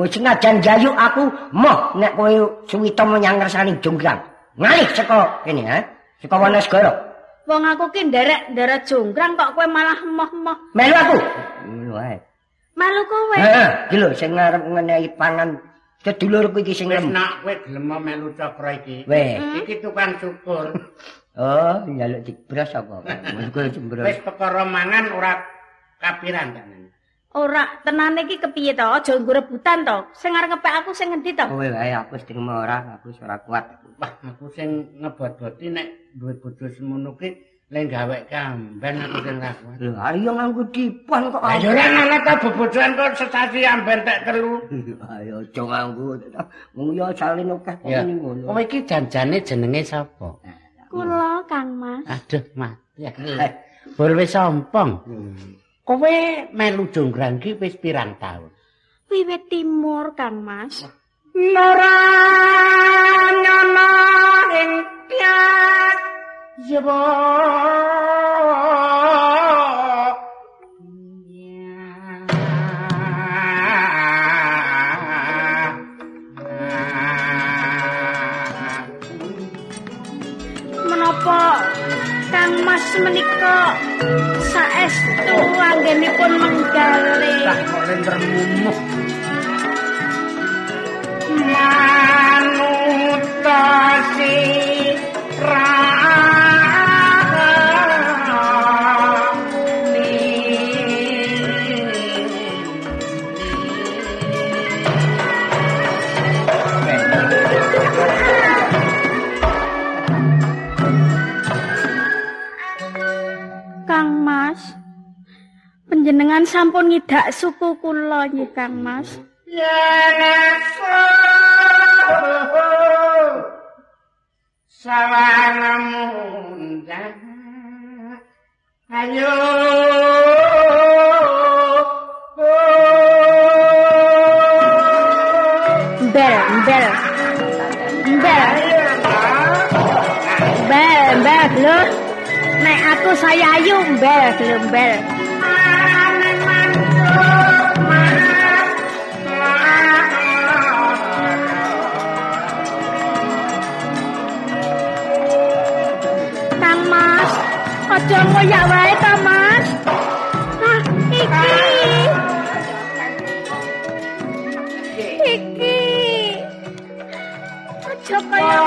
Senajan Yayu aku moh nek kowe suwita menyang ngersani Jonggrang. Ngalih saka kene ha. Saka Wanasegara. Wong aku ki nderek-nderek Jonggrang kok kowe malah moh-moh. Melu aku. Ngono wae. Melu kowe. Heeh, iki lho sing arep ngenehi pangan sedulurku iki sing wis nak kowe gelem melu cakra iki. Iki tukang cukur. Oh, njaluk dibras apa? Mergo jembros. Wis perkara mangan ora kapiran tenan. Ora, tenane iki kepiye to? Aja nggo rebutan to. Sing arep ngepek aku sing ngendi to? Kowe wae aku wis trimo ora, aku wis ora kuat. Wah, aku sing ngebot-boti nek duwe bojo semono ki le gawek kamben aku sing ra kuat. Lho, ayo nganggo dipan kok. Lah ya ora ana ta bebojoan kok sesasi amben tek telu. Ayo aja nganggo. Wong ya salin akeh kok ngene ngono. Kowe iki janjane jenenge sapa? Kula, Kang Mas. Aduh, mati aku. Bor wis sompong. Kowe melu Jonggrang ki wis pirang taun? Wiwit timur, Kang Mas. Nora nyono ing tiat yewa. Menapa Kang Mas menika saestu anggenipun menggalih? Tak kok lentermumuh. Panjenengan sampun ngidak suku kula nggih Kang Mas. Yen sawanemu ayo bel bel bel bel bel lho nek aku saya ayu bel lho bel. Kang Mas, aja ngoyak wae ta Mas. Ah, iki. Iki. Aja kaya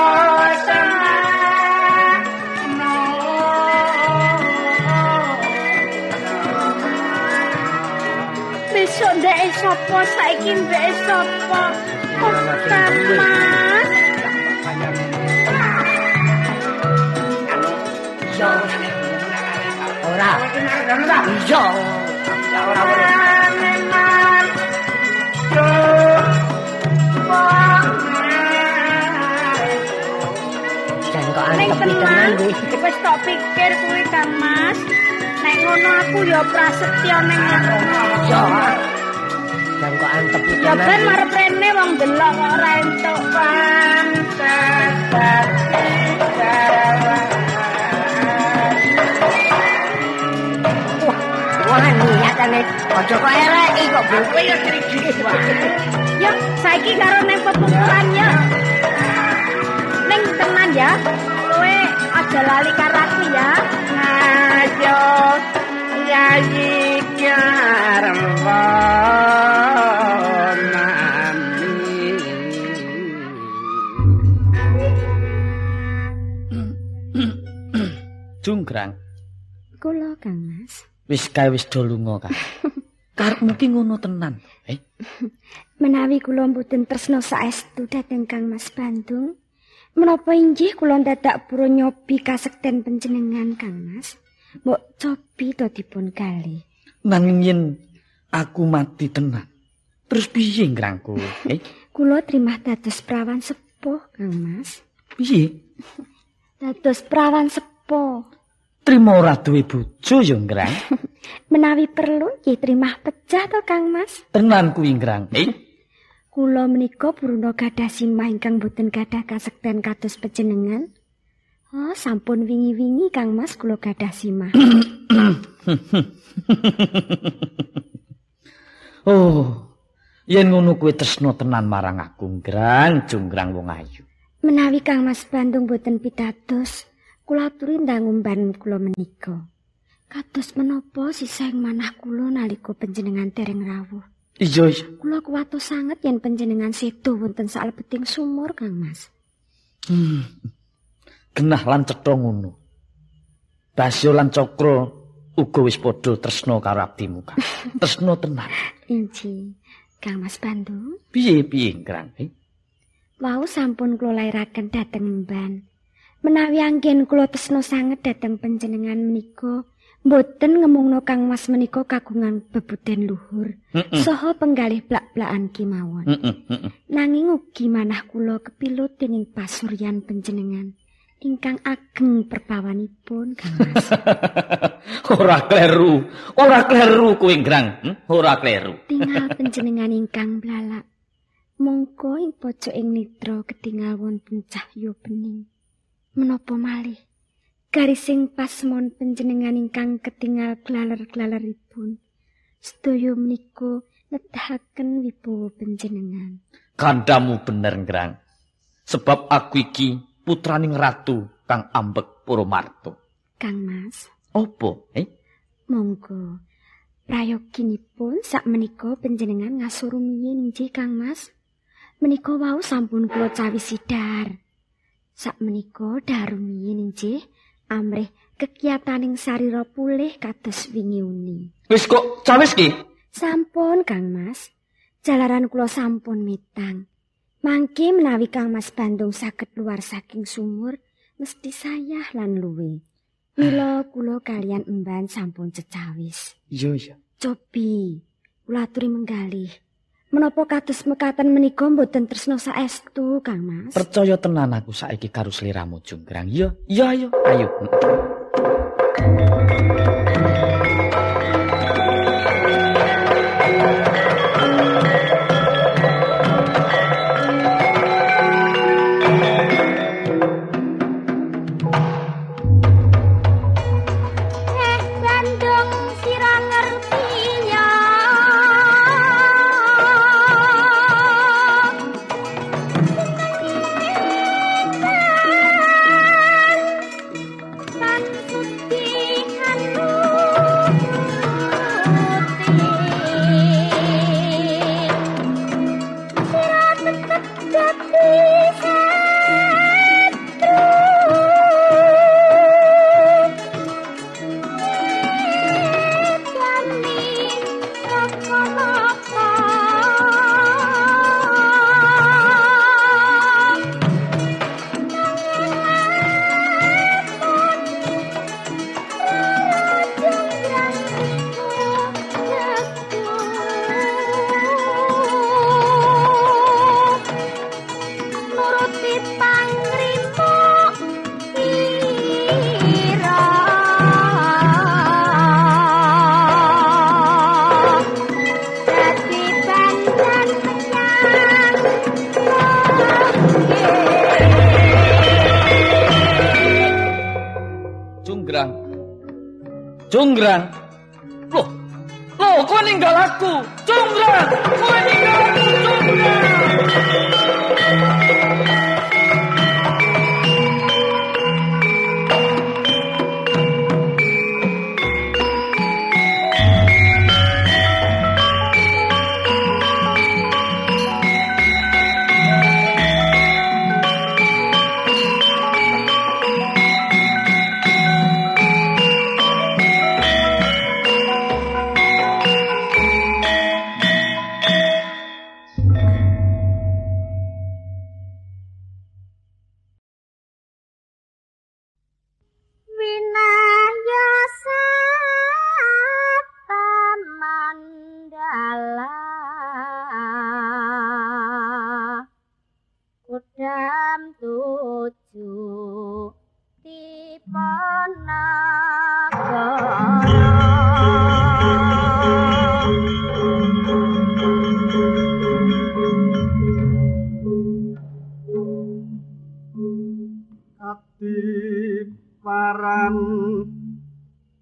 besok ndeke sapa saiki ndeke sapa? Oh, Kang Mas. Ora. Iya. Ya ora boleh. Jan kok antep tenan kuwi. Wis tok pikir kuwi Kang Mas. Nek ngono aku ya prasetya ning ngono. Iya. Jan kok antep tenan. Ya ben marep rene wong delok kok ora entuk pantes. Wah, niatane aja kok eleki kok kowe ya srigi wae. Yo, saiki karo ning pepungkuran ya. Ning tenan ya. Kowe aja lali karo aku ya. Ayo Yayi Karma Mami. Junggrang. Kula Kang Mas. Wis kae wis do lunga, Kang. Karepmu ki ngono tenan. Menawi kula mboten tresna saestu dhateng Kang Mas Bandung, menapa inggih kula dadak purun nyobi kasekten panjenengan Kang Mas? Mbok cobi to dipun kali. Nanging yen aku mati tenan, terus piye ngrangku? Kula trimah dados prawan sepuh, Kang Mas. Piye? Dados prawan sepuh. Trima ora duwe bojo ya, Ngrang. Menawi perlu nggih trimah pecah to, Kang Mas. Tenan kuwi, Ngrang. Kula menika puruna gadah simah ingkang boten gadah kasekten kados panjenengan. Oh, sampun wingi-wingi Kang Mas kula gadah simah. Oh, yen ngono kuwi tresna tenan marang aku, Ngrang, junggrang wong ayu. Menawi Kang Mas Bandung boten pitados, kula aturi ndang ngumban kula menika. Kados menapa sisah ing manah kula nalika panjenengan dereng rawuh. Iya, iya. Kula kuwatos sanget yen panjenengan sedo wonten salebeting sumur, Kang Mas. Genah lan cetha ngono. Basya lan Cakra uga wis padha tresna karo abdimu, Kang. Tresna tenan. Inggih, Kang Mas Bandung. Piye-piye, Ngrang? Wau sampun kula lairaken dhateng Mban. Menawi anggen kula tresna sanget dhateng panjenengan menika, mboten ngemungna Kang Mas menika kagungan bebuden luhur, saha penggalih blak-blakan kemawon. Nanging ugi manah kula kepilut dening pasuryan panjenengan ingkang ageng perpawanipun, Kang Mas. Ora kleru, ora kleru kowe, Ngrang, ora kleru. Tinggal panjenengan ingkang blalak, mongko ing pojoking nitra ketingal wonten cahya bening. Menapa malih garising pasmon panjenengan ingkang ketingal glaler-glaleripun sedaya menika nedahaken wibawa panjenengan. Kandhamu bener, Ngrang. Sebab aku iki putraning ratu kang ambek Purwomarto. Kang Mas. Apa? Monggo. Prayoginipun sakmenika panjenengan ngasur rumiyin inggih, Kang Mas. Menika wau sampun kula cawisi dhahar. Sakmenika dhahar rumiyin inggih amrih kekiyataning sarira pulih kados wingi uni. Wis kok cawis ki? Sampun, Kang Mas. Jalaran kula sampun mitang. Mangke menawi Kang Mas Bandung saged luar saking sumur, mesti sayah lan luwe. Mila kula kalian emban sampun cecawis. Iya, iya. Cobi, kula aturi menggalih. Menapa kados mekaten menika mboten tresna saestu, Kang Mas? Percaya tenan aku saiki karo sliramu, Junggrang. Iya, iya ayo, ayo. Junggrang. Loh, loh, kowe ninggal aku. Junggrang, kowe ninggal aku, Junggrang.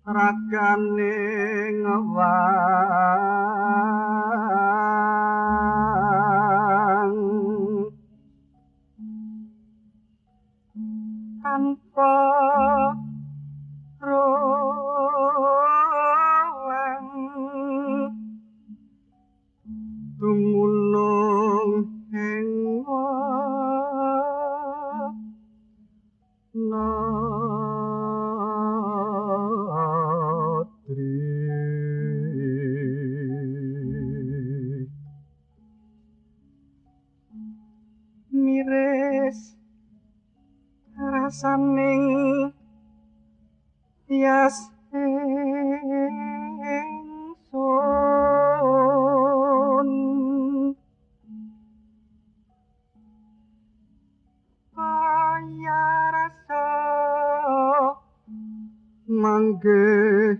Ragane ngewang tanpa rolang dumunung ing miris rasaning tias ingsun kaya rasa manggih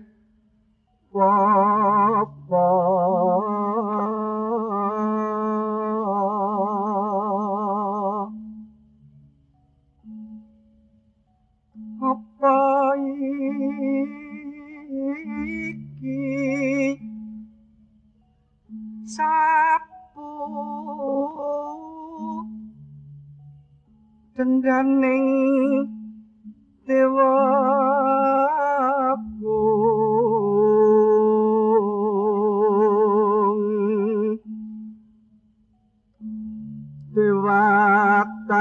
apa iki sapu dendaning dewa agung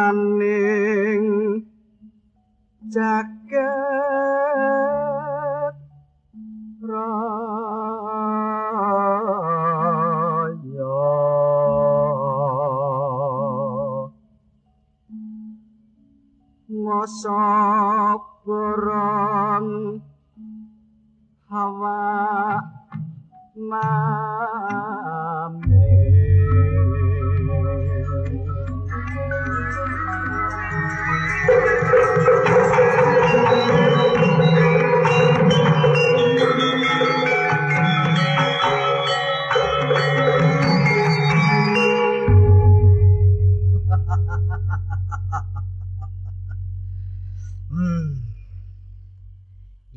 dewataning jagat raya ngosok borong hawa Name.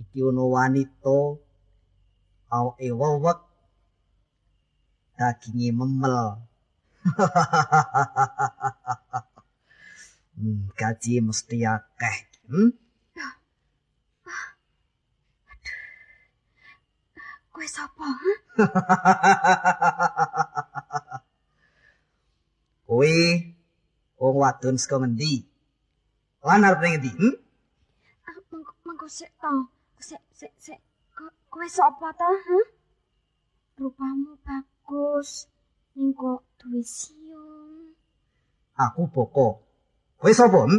Iki ono wanita awake wewek, daginge memel. Gaji mesti akeh. Kowe sapa? Kowe wong wadon saka ngendi? Lan arep ning ngendi? Mengko sik to. Sik sik sik. Kowe sapa ta, ha? Rupamu bagus, ning kok duwe siung. Aku Boko. Kowe sapa? Oh,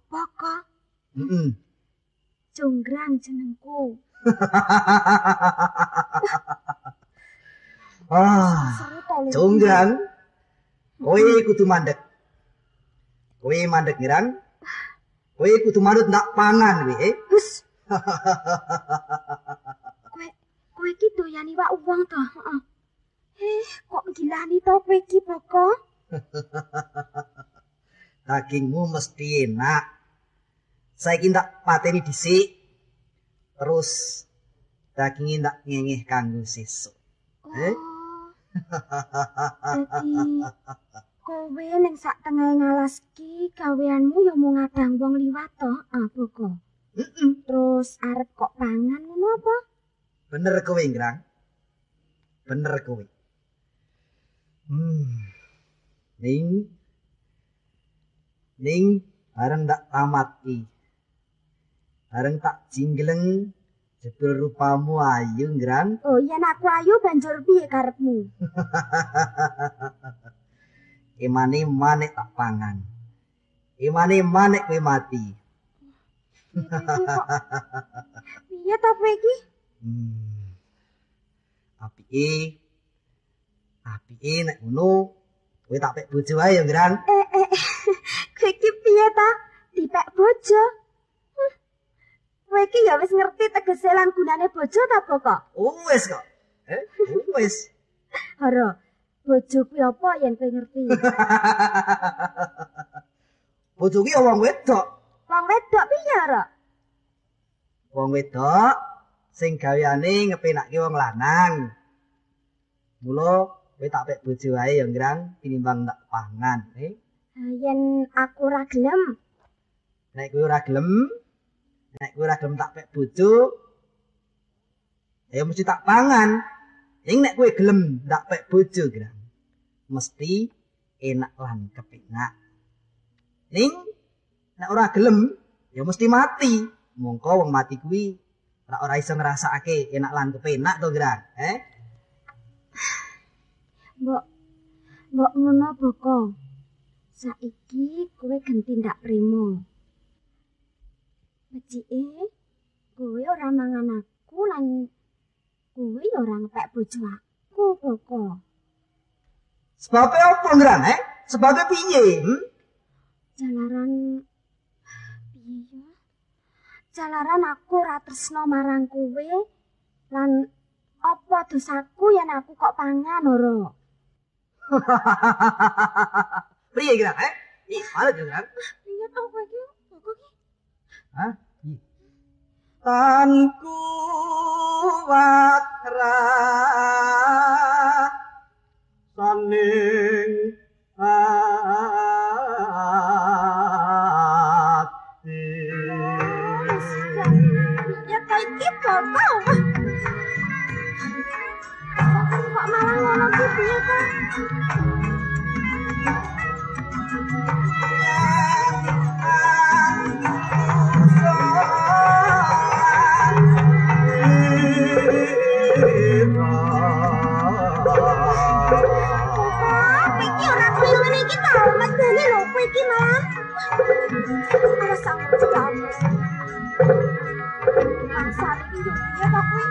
Boko. Heeh. Jonggrang jenengku. Ah, Jonggrang. Kowe kudu mandek. Kowe mandek ngiran. Kowe kudu manut ndak pangan kowe. Hus. Kowe iki doyan iwak wong to, heeh. Kok gilani to kowe iki, Boko? Dagingmu mesti enak. Saiki ndak pateni dhisik. Terus daginge ndak ngengeh kanggo sesuk. Oh. Dadi kowe ning sak tengahe ngalas ki gaweanmu ya mung ngadang wong liwat to, ah Boko. Terus arep kok pangan ngono apa? Bener kowe, Ngrang. Bener kowe. Ning bareng tak tamatki. Bareng tak jinggleng jebul rupamu ayu, Ngrang. Oh, yen aku ayu banjur piye karepmu? Emane manek tak pangan. Emane manek kowe mati. Piye to kowe iki? Apike. Apike nek ngono kowe tak pek bojo wae ya, Ngrang. Kowe iki piye ta? Dipek bojo? Kowe iki ya wis ngerti tegese lan gunane bojo ta, Boko? Wis kok. Wis. Haro, bojo kuwi apa yen kowe ngerti? Bojo kuwi ya wong wedok. Wong wedok piye, Haro? Wong wedok sing gaweane ngepenakke wong lanang. Mula kowe tak pek bojo wae ya, Ngrang, tinimbang tak pangan, Yen aku ora gelem. Nek kowe ora gelem, nek kowe ora gelem tak pek bojo, ya mesti tak pangan. Ning nek kowe gelem tak pek bojo, Ngrang, mesti enak lan kepenak. Ning nek ora gelem, ya mesti mati. Mongko wong mati kuwi ora iso ngrasakake enak lan kepenak to, Ngrang, Mbok ngono, Boko. Saiki kowe genti ndak primo. Becike kowe ora mangan aku lan kowe ya ora ngepek bojo aku, Boko. Sebabe apa, Ngrang, Sebabe piye? Jalaran piye ya? Jalaran aku ora tresno marang kowe lan apa dosaku yen aku kok pangan ora? Piye Ngrang, Ih, malah Ngrang. Piye to kowe iki? Boko iki? Hah? Tan kuwat rasaning ati. Piye to iki, Boko? Kok malah ngono ki piye to? Iki ora koyo ngene iki ta, medeni lho kowe iki malah. Awas aku cekak. Mangsane iki yo piye to kowe?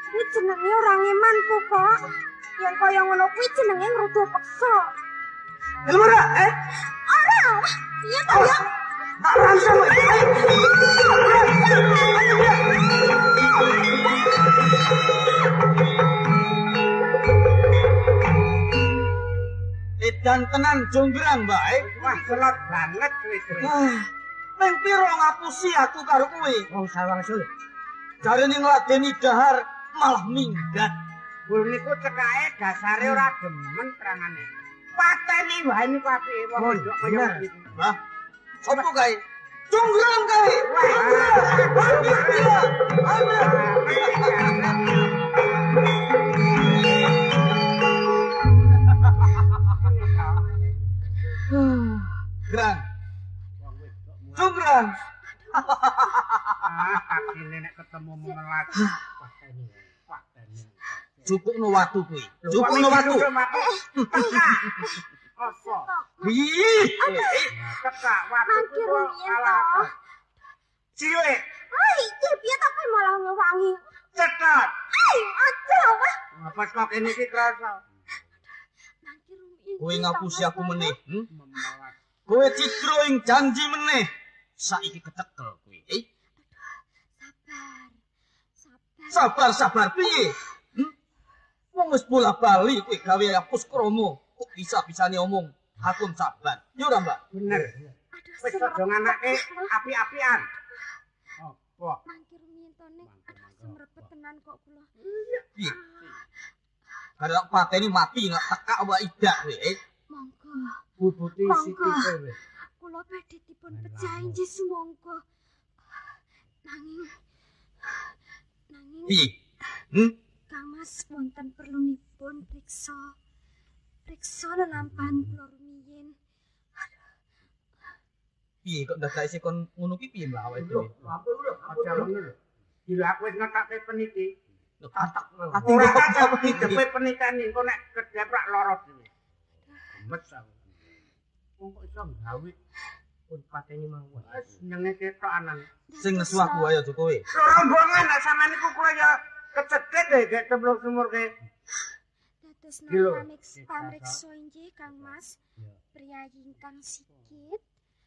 Kuwi jenenge ora ngeman kok. Yen kaya ngono kuwi jenenge ngrudu peksa. Lha ora, eh? Ora. Piye to ya? Tak rangsang kowe. Edan tenan jonggrang, Mbak. Wah, selot banget kowe. Ping pira ngapusi aku karo kowe? Wong sawangsul. Jarene ngladeni dahar malah minggat. Bul niku cekake dasare ora demen terangane. Pateni wae niku apike wong wedok kaya gitu. Hah? Sopo kae? Jonggrang kae. Jonggrang. Grang. Jonggrang. Ah, kakine nek ketemu memelat. Pateni. Pateni. Jupukno watu kuwi. Jupukno watu. Apa? Piye? Tekak watu kuwi kalah. Cilik. Ah, iki piye to kowe malah ngewangi? Cetot. Ai, aja wah. Apa kok kene iki krasa? Kowe ngapusi aku meneh, Kowe cidro ing janji meneh. Saiki kecekel kowe. Sabar. Sabar. Sabar, sabar piye? Wong wis bola-bali kowe gawe hapus kromo, kok bisa-bisane omong hakun sabar. Ya ora, Mbak? Bener. Wis aja nganake api-apian. Apa? Mangke rumiyin to nek aduh sumrepet tenan kok kula. Piye? Bareng pateni mati nek tekak apa idak kowe. Monggo. Bubuti sithik kowe. Kula badhe dipun pejahi inggih sumangga. Nanging piye? Kang Mas wonten perlunipun priksa. Priksa lelampahan kula rumiyin. Piye kok dadak isih kon ngono ki piye Mbak awake dhewe? Ampun lho, aja ngono lho. Gila aku wis ngetake peniti. Ora tak dijepe peniteni engko nek kedeprak lara dhewe. Gemes aku. Wong kok iso gawe pun pateni mawon. Wis nyenge ketok anan. Sing nesu aku ayo aja kowe. Rombongan nek sampean niku kula ya kecedhet deh gek cemplung sumur ke. Dados napa pamriksa inggih Kang Mas. Priyayi ingkang sikit.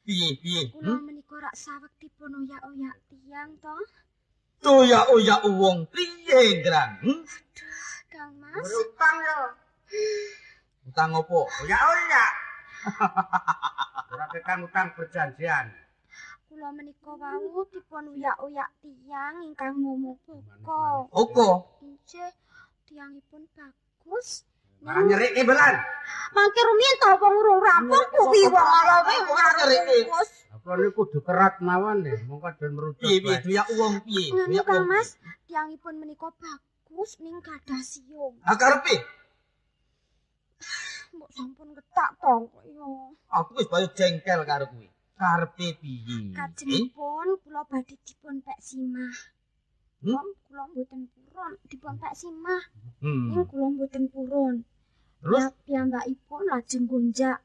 Piye piye? Kula menika rak saweg dipun oyak-oyak tiyang to. Oyak-oyak wong piye, Ngrang? Aduh, Kang Mas. Utang ya. Utang opo? Oyak-oyak. Ora ketang utang perjanjian. Kula Kula menika wau dipun uyak-uyak tiyang ingkang momo boko. Boko. Inggih, tiyangipun bagus. Malah nyerike belan. Mangke rumiyin to wong urung rampung kuwi wong alawe ora nyerike. Apa niku kudu kerat mawon nggih, mongko den merujuk. Piye piye wong piye? Ngene Kang Mas, tiyangipun menika bagus ning gadah siung. Ha karepe? Mbok sampun ketak to kok yo. Aku wis bayo jengkel karo kuwi. Karepe piye? Kajengipun kula badhe dipun pek simah. Kula mboten purun dipun pek simah. Ning kula mboten purun. Terus piyambakipun lajeng gonjak.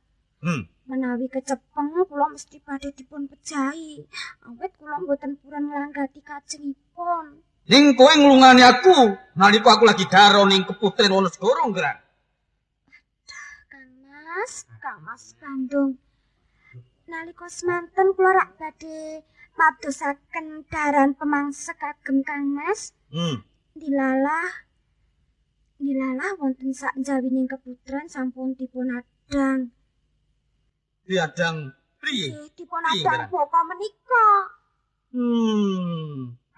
Menawi kecepeng kula mesti badhe dipun pejahi. Awit kula mboten purun nglanggati kajengipun. Ning kowe nglungani aku nalika aku lagi daro ning keputren Wonosegoro, Ngrang. Kang Mas, Kang Mas Bandung. Nalika semanten kula rak badhe madosaken daran pemangsa kagem Kang Mas. Dilalah wonten sak njawining keputren sampun dipun adang. Diadang priye? Dipun adang boko menika.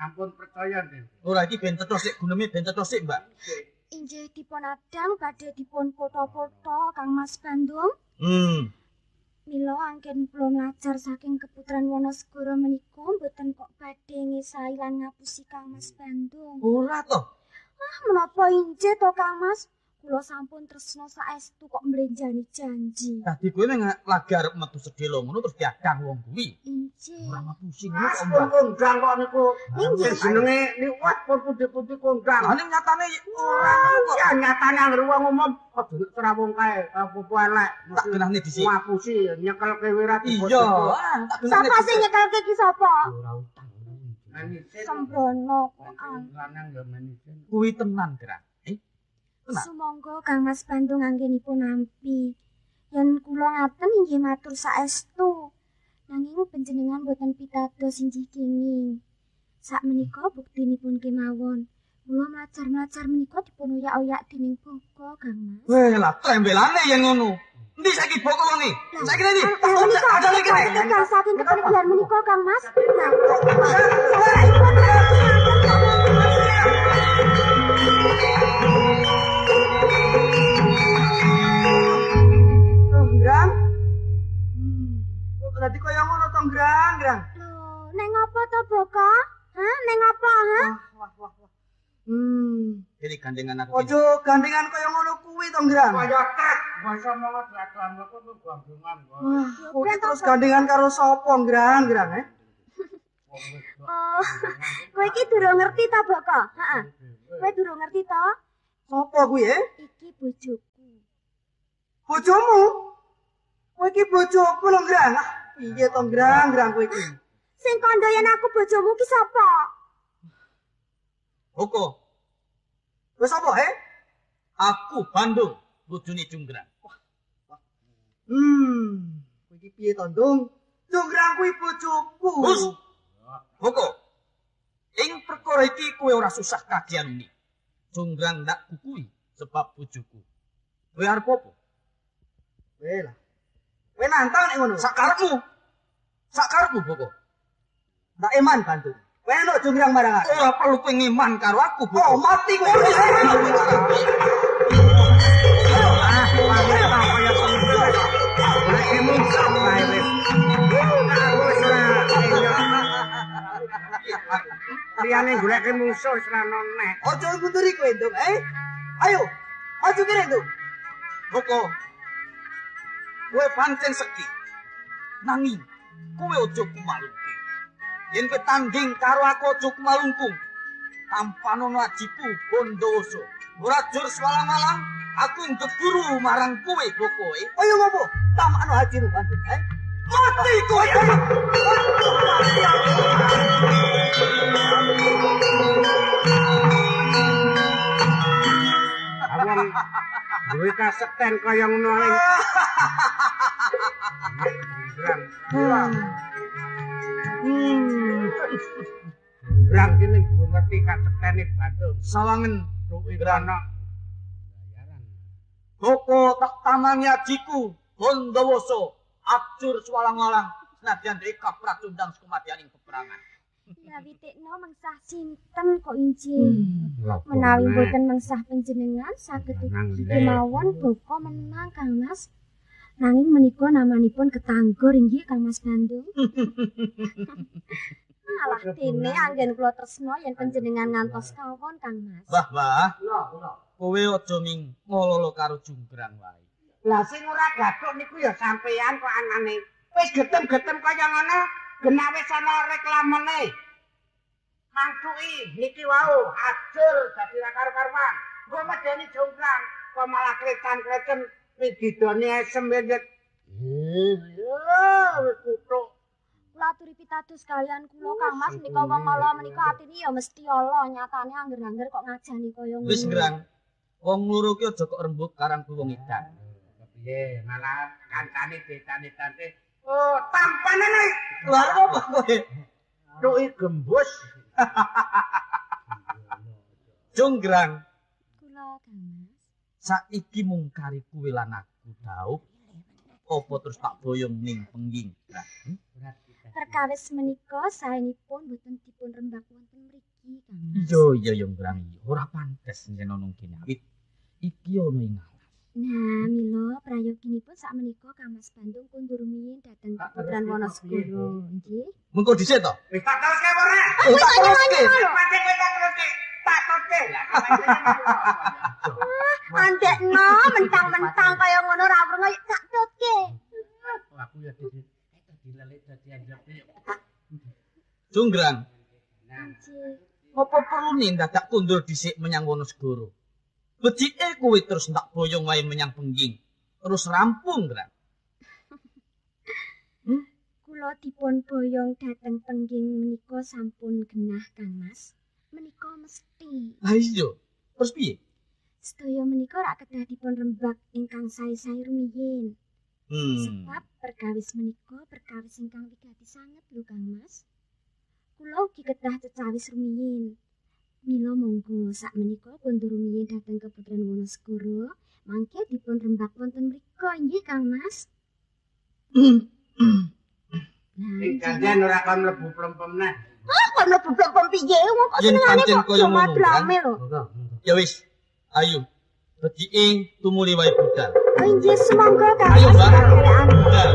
Ampun percaya nggih. Ora iki ben cetha sik guneme ben cetha sik, Mbak. Inggih dipun adang badhe dipun foto-foto Kang Mas Bandung. Mila angken kula nglajar saking keputran Wonosegoro menika mboten kok badhe ngesahi lan ngapusi Kang Mas Bandung. Ora to. Ah, menapa injih to Kang Mas? Kula sampun tresna saestu kok mlenjani janji. Dadi kowe ning lagi arep metu sedhela ngono terus diadang wong kuwi. Injih. Ora ngapusi ngono kok, Mbak. Kondang kok niku. Injih jenenge liwat pun pundi-pundi kondang. Lah ning nyatane ora kok. Ya nyatane anggere wong umum aja srawung kae apa-apa elek. Tak genahne dhisik. Ngapusi nyekelke wirat. Iya. Sapa sing nyekelke ki sapa? Ora utang. Sembrono kok. Lanang ya manisin. Kuwi tenan, Grang. Sumangga Kang Mas Bandung anggenipun nampi. Yen kula ngaten inggih matur saestu. Nanging panjenengan boten pitados inggih kenging. Sakmenika buktinipun kemawon. Kula mlajar-mlajar menika dipun oyak-oyak dening boko Kang Mas. Weh lah trembelane yen ngono. Endi saiki boko wonge? Saiki endi? Ada lagi kene. Kang saking kepergian menika Kang Mas. Grang. Kok dadi kaya ngono to, Grang, Grang? Lho, neng apa to, Boko? Hah, neng apa, ha? Wah, wah, wah. Ini gandengan aku. Ojo gandengan kaya ngono kuwi to, Grang. Kaya trek, basa monggo diadoan kok gandengan. Wah, kowe terus gandengan karo sapa, Grang, Grang, eh? Oh, kowe iki durung ngerti to, Boko? Heeh. Kowe durung ngerti to? Sapa kuwi, eh? Iki bojoku. Bojomu? Kowe iki bojoku lho, Grang. Ah, piye to, Grang, Grang kowe iki? Sing kandha yen aku bojomu ki sapa? Boko. Wis sapa, he? Aku Bandung, bojone Junggrang. Wah. Kowe iki piye to, Ndung? Junggrang kuwi bojoku. Hus. Boko. Ing perkara iki kowe ora susah kagian uni. Junggrang ndak kukui sebab bojoku. Kowe arep apa? Kowe lah. Kowe nantang nek ngono. Sakarepmu. Sakarepmu, Boko. Ndak eman, Bandung. Kowe entuk Junggrang marang aku. Ora perlu kowe ngeman karo aku, Boko. Oh, mati kowe. Ah, kaya goleke mungsuh kae wis. Aku wis ora liyane goleke mungsuh wis ora noneh. Aja ngunduri kowe, Ndung, eh. Ayo, maju kene, Ndung. Boko. Kowe pancen sekti. Nanging kowe aja kumalungkung. Yen kowe tanding karo aku aja kumalungkung. Tampanono ajiku Bondowoso. Ora jur swalang-walang aku ngeguru marang kowe, Boko. Ayo ngopo? Tamakno ajimu, Bandung, eh. Mati kowe. Mati aku. Wong duwe kasekten kaya ngono ae. Grang. Grang ki ning durung ngerti kasektene Bandung. Sawangen Luwi ana bayaran. Boko tak tamangi ajiku Bondowoso, abjur swalang-walang, Senadyan dhek kapracundang sekumadyaning peperangan. Ya witikno mengsah sinten kok injih. Menawi mboten mengsah panjenengan saged ugi kemawon boko menang Kang Mas. Nanging menika namanipun ketanggur inggih Kang Mas Bandung. Alah dene anggen kula tresna yen panjenengan ngantos kawon Kang Mas. Mbah, Mbah. Kowe aja ming ngololo karo Junggrang wae. Lah sing ora gathuk niku ya sampeyan kok anane. Wis getem-getem kaya ngono, genah wis ana reklamene. Mangtuki niki wau ajur dadi ra karu-karuan. Engko medeni Junggrang kok malah kletan-kleten wididone esem wit. Iya, wis kutuk. Kula aturi pitados kalian kula Kang Mas menika wong ala menika atine ya mesti ala nyatane angger-angger kok ngajani kaya ngono. Wis Ngrang. Wong loro ki aja kok rembug karang kuwi wong edan. Piye malah kancane detane-tante. Oh, tampanane. Lah apa kowe? Tuki gembus. Junggrang. Kula Kang Mas. Saiki mung kari kuwi lan aku dhaup. Apa terus tak boyong ning pengging? Perkawis menika saenipun boten dipun rembak wonten mriki Kang Mas. Iya iya ya Ngrang, ora pantes yen ana kene awit iki ana ing alas. Nah, mila prayoginipun sakmenika Kang Mas Bandung kundur rumiyin dhateng Keputran Wonosegoro, nggih. Mengko dhisik to? Wis tak teruske apa ora? Oh, tak teruske. Pancen kowe tak teruske. Tak teruske. Lah andekno mentang-mentang kaya ngono ora wreng tak tutke. Aku ya dilelik dadi anjep. Junggrang. Apa perlune dadak kundur dhisik menyang Wonosegoro? Becike kowe terus tak boyong wae menyang Pengging. Terus rampung, Grang. Kula dipun boyong dhateng Pengging menika sampun genah, Kang Mas. Menika mesti. Ha iya. Terus piye? Sedaya menika rak kedah dipun rembag ingkang sae-sae rumiyin. Sebab perkawis menika perkawis ingkang wigati sanget lho Kang Mas. Kula ugi kedah cecawis rumiyin. Mila monggo sakmenika kundur rumiyin dhateng Keputren Wonosegoro, mangke dipun rembag wonten mriku inggih Kang Mas. Nah, ing ganjen ora kon mlebu plempem neh. Ah, kon mlebu plempem piye wong kok senengane kok drama lho. Ya wis, ayo. Becike tumuli wae budal. Oh inggih sumangga Kang. Ayo, Mbak. Budal.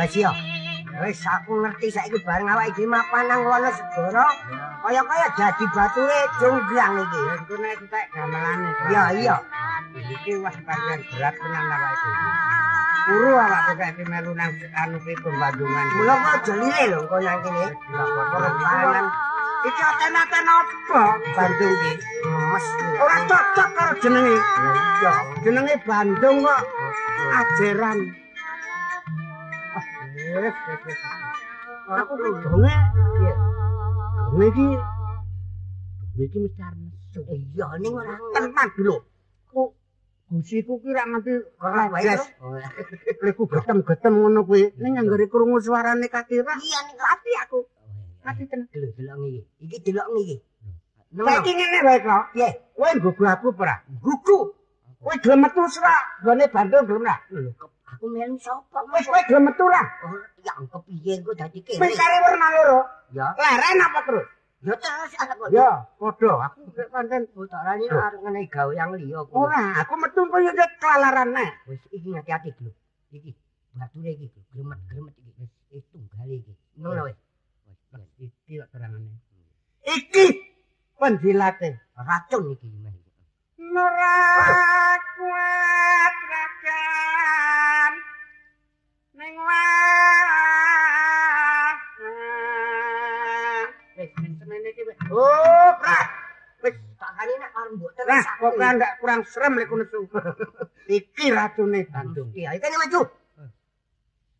Basio. Wis aku ngerti saiki bareng awake dhewe mapan nang Wonosegoro, kaya-kaya dadi bature Junggrang iki. Engko nek entek gamelane. Iya, iya. Iki wis pancen berat tenan awake dhewe. Turu awake saiki melu nang anu ki pembandungan. Mula kok aja lire lho engko nang kene. Pangan. Iki aten-aten apa Bandung iki? Lemes. Ora cocok karo jenenge. Iya, jenenge Bandung kok ajeran. Aku ki donge piye? Donge iki mesti arep nesu. Iya ning ora tenan lho. Kok Gusiku ki rak nganti rajas. Leku getem-getem ngono kuwi. Ning anggere krungu suarane Katira. Iya ning ati aku. Ati tenan. Lho delok iki. Iki delok iki. Saiki ngene wae kok. Piye? Kowe nggugu aku ora? Nggugu. Kowe gelem metu ora? Gone Bandung gelem ora? Lho, aku melu sapa? Wis kowe gelem metu ora? Oh, ya kepiye engko dadi kene. Wis kare werna loro. Ya. Leren apa terus? Ya terus anak kok. Ya, padha aku nek pancen tak arep ngenehi gawe yang liya aku. Ora, aku metu kok yo kelalaran neh. Wis iki hati-hati lho. Iki bature iki gremet-gremet iki wis tunggale iki. Ngono wis. Wis iki kok terangane. Iki penjilate racun iki meh. Ora kuat rajan ning wis semene iki. Oh, Pra. Wis tak kani nek arep mbok terus. Kok ndak kurang serem lek nesu. Iki racune Bandung. Iya, iki maju.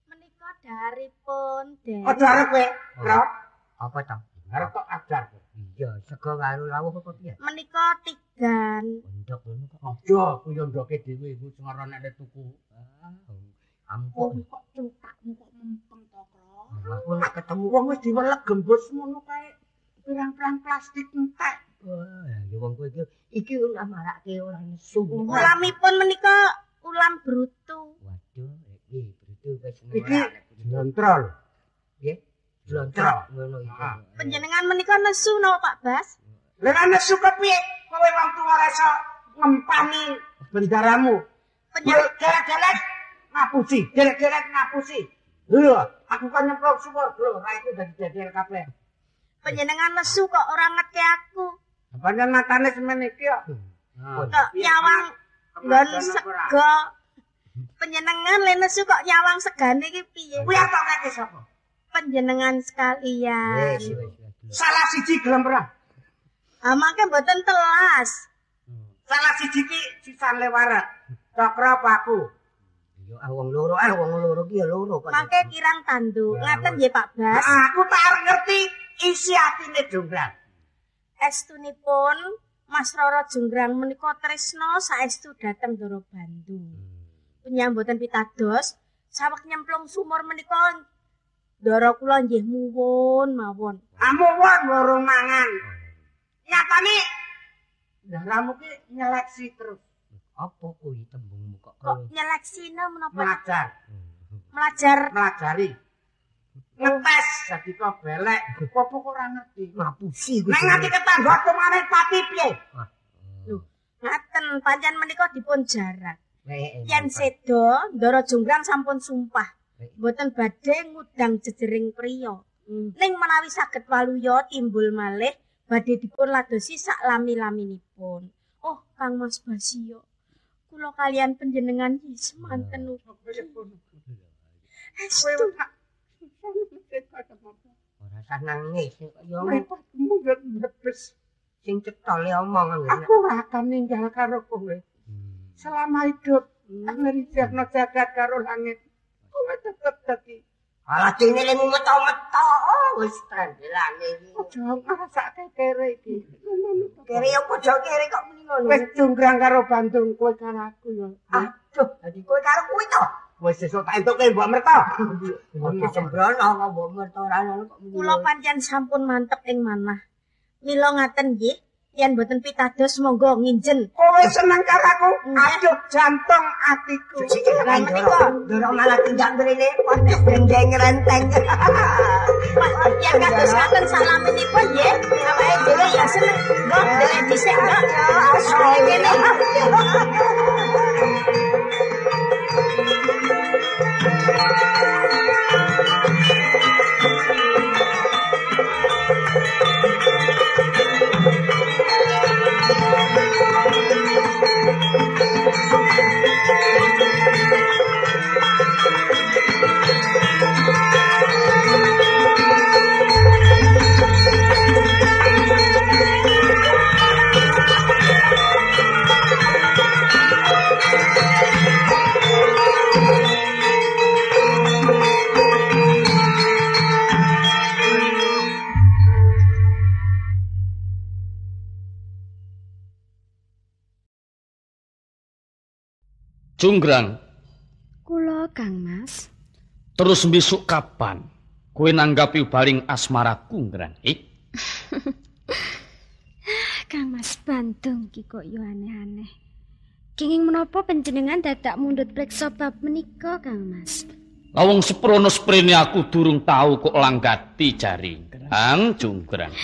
Menika daripun Den. Aja arep kowe, Pra. Apa ta? Arep tok ajar. Iya, sego karo lawuh apa piye? Menika tigan. Ndok ngono kok. Aja, aku yo ndoke dhewe iku sing ora nek tuku. Ampun kok cungkakmu kok mempeng to, Kro. Aku nek ketemu wong wis diwelek gembus ngono kae. Pirang-pirang plastik entek. Wah, ya wong kowe iki iki ora marake ora nesu. Ulamipun menika ulam brutu. Waduh, iki brutu wis iki jlontro lho. Nggih. Jlontro ngono iki. Panjenengan menika nesu napa Pak Bas? Lah nesu kepiye? Kowe wong tuwa ora iso ngempani bendaramu. Derek-derek ngapusi, derek-derek ngapusi. Lho, aku kan nyemplung sumur lho, ra iku dadi dedel kabeh. Panjenengan nesu kok ora ngerti aku. Pancen matane semene iki kok. Kok nyawang nggon sego. Panjenengan le nesu kok nyawang segane iki piye? Kuwi atokake sapa? Panjenengan sekalian. Wis wis. Salah siji gelem ora? Ah mangke mboten telas. Salah siji ki sisan lewarat. Cakra apa aku? Yo ah wong loro, ah wong loro ki ya loro kok. Mangke kirang tanduk. Ngaten nggih Pak Bas. Aku tak arep ngerti isi atine Jonggrang. Estunipun Mas Roro Jonggrang menika tresna saestu dhateng Ndara Bandung. Penyambutan pitados saweg nyemplung sumur menika ndara kula nggih muwun mawon. Ah muwun durung mangan. Nyatane ndaramu ki nyeleksi terus. Apa kuwi tembungmu kok? Kok nyeleksine menapa? Melajar. Melajar. Melajari. Ngetes dadi kok belek. Apa kok ora ngerti? Ngapusi kuwi. Nek nganti ketangga tumane pati piye? Lho, ngaten pancen menika dipun jarak. Yen seda Ndara Jonggrang sampun sumpah mboten badhe ngudang jejering priya. Ning menawi saged waluya timbul malih badhe dipun ladosi sak lami-laminipun. Oh, Kang Mas Basio. Kula kalian panjenengan semanten ugi. Estu ora usah nangis ya mripatmu yo mbebes sing cetha le omong. Aku ora akan ninggal karo kowe. Selama hidup ngrijakno jagat karo langit. Kowe tetep dadi. Alah dene lemu meto-meto wis trendelane iki. Aja ngrasake kere iki. Kere opo aja kere kok muni ngono. Wis Jonggrang karo Bandung kowe karo aku ya. Aduh, dadi kowe karo kuwi to. Wis sesuk tak entuke mbok merto. Aja sembrono kok mbok merto ora ngono kok. Kula pancen sampun mantep ing manah. Mila ngaten nggih, yen mboten pitados monggo nginjen. Kowe seneng karo aku? Aduh jantung atiku. Lah menika ndoro malah tindak mrene padha gendeng renteng. Yen kados ngaten salaminipun nggih, awake dhewe ya seneng. Mbok ndelek dhisik, Mbok. Kene. Junggrang. Kula Kang Mas. Terus besok kapan kowe nanggapi baling asmaraku, Ngrang? Kang Mas Bandung ki kok yo aneh-aneh. Kenging menapa panjenengan dadak mundhut preksa bab menika, Kang Mas? Lah wong seprono sprene aku durung tau kok langgati jari. Ngrang, Junggrang.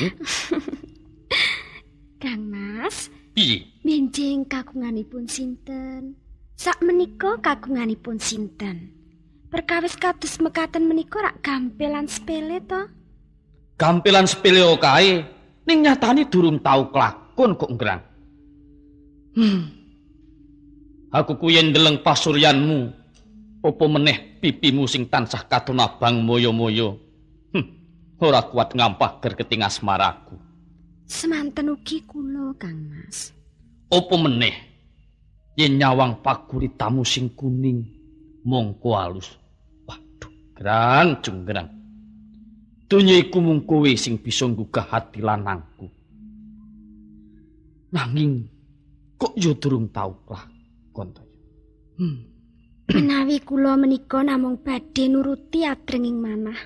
Kang Mas, piye? Benjing kagunganipun sinten? Sak menika kagunganipun sinten? Perkawis kados mekaten menika rak gampelan sepele to? Gampelan sepele kae, ning nyatane durung tau kelakon kok, Ngrang. Aku kuwi ndeleng pasuryanmu, apa meneh pipimu sing tansah katon abang moyo-moyo. Ora kuat ngampah gergeting asmaraku. Semanten ugi kula, Kang Mas. Apa meneh yen nyawang paguritamu sing kuning mongko alus. Waduh, Grang, Junggrang. Donya iku mung kowe sing bisa nggugah hati lanangku. Nanging kok yo durung tau lakon to. Menawi kula menika namung badhe nuruti adrenging manah.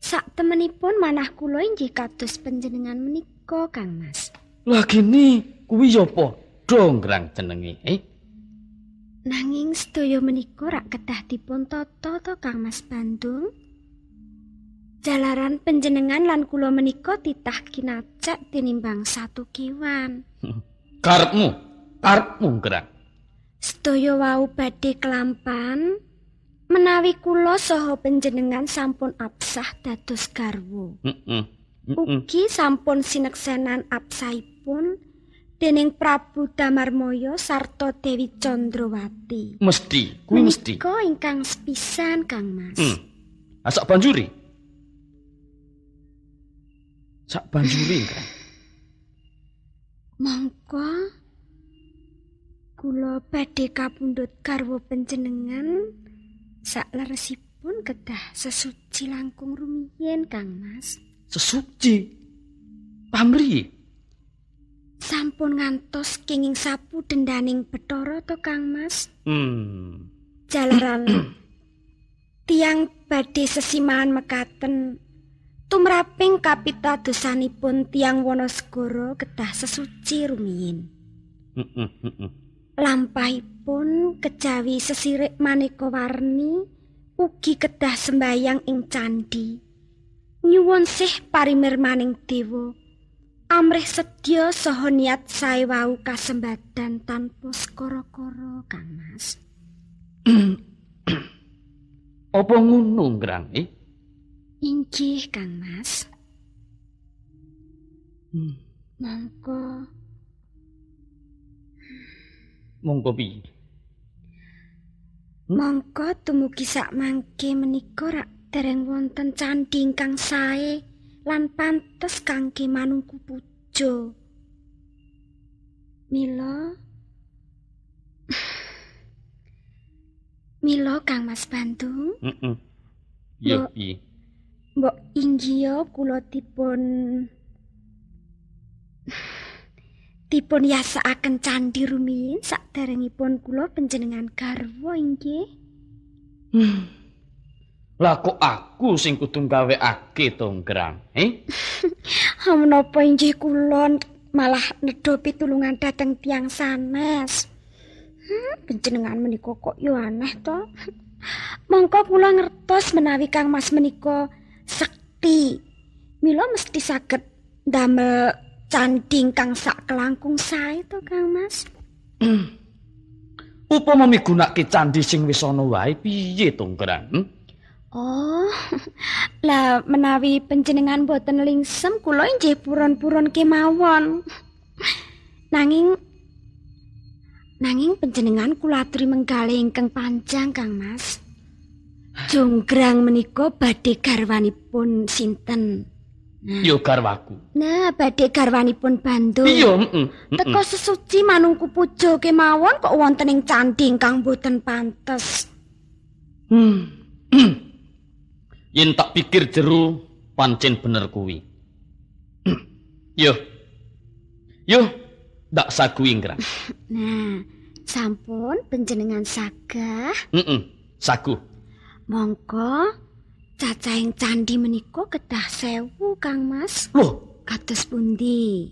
Sak temenipun manah kula inggih kados panjenengan menika, Kang Mas. Lah gini kuwi yo padha Ngrang jenenge, eh? Nanging sedaya menika rak kedah dipun tata to, Kang Mas Bandung. Jalaran panjenengan lan kula menika titah kinacek tinimbang satu kewan. Karepmu, karepmu Ngrang. Sedaya wau badhe kelampan menawi kula saha panjenengan sampun absah dados garwa. Ugi sampun sineksenan absahipun dening Prabu Damarmaya sarta Dewi Candrawati. Mesti, kuwi mesti. Menika ingkang sepisan, Kang Mas. Sak banjuri. Sak banjuri, Kang. Mongko kula badhe kapundhut garwa panjenengan sakleresipun kedah sesuci langkung rumiyin, Kang Mas. Sesuci? Pamrih? Sampun ngantos kenging sapu dendaning Bathara to, Kang Mas. Jalaran tiyang badhe sesimahan mekaten tumraping kapitadosanipun tiyang Wanasegara kedah sesuci rumiyin. Lampahipun kejawi sesirik maneka warni ugi kedah sembayang ing candhi. Nyuwun sih parimirmaning dewa. Amrih sedya saha niat sae wau kasembadan tanpa skara-kara, Kang Mas. Apa ngono, Ngrang? Inggih, Kang Mas. Mongko. Mongko piye? Mongko tumugi sak mangke menika rak dereng wonten candhi ingkang sae lan pantes kangge manungku puja. Mila Kang Mas Bandung. Yo piye? Mbok inggiha kula dipun yasakaken candhi rumiyin saderengipun kula panjenengan garwa inggih. Lah kok aku sing kudu gawekake to, Ngrang? Menapa inggih kula malah nedha pitulungan dhateng tiyang sanes. Panjenengan menika kok yo aneh to. Mongko kula ngertos menawi Kang Mas menika sekti. Mila mesti saged ndamel candhi ingkang sak kelangkung sae to, Kang Mas. Upama migunake candhi sing wis ana wae piye to, Ngrang? Oh, lah menawi panjenengan boten lingsem kula inggih purun-purun kemawon. Nanging panjenengan kula aturi menggalih ingkang panjang, Kang Mas. Jonggrang menika badhe garwanipun sinten? Nah. Yo garwaku. Nah, badhe garwanipun Bandung. Iya, Teka sesuci manungku puja kemawon kok wonten ing candhi ingkang boten pantes. Yen tak pikir jeru pancen bener kuwi. Yo. Yo, ndak saguwi, Ngrang. Nah, Sampun panjenengan sagah. Heeh, saguh. Mongko cacahing candhi menika kedah 1000, Kang Mas. Loh, kados pundi?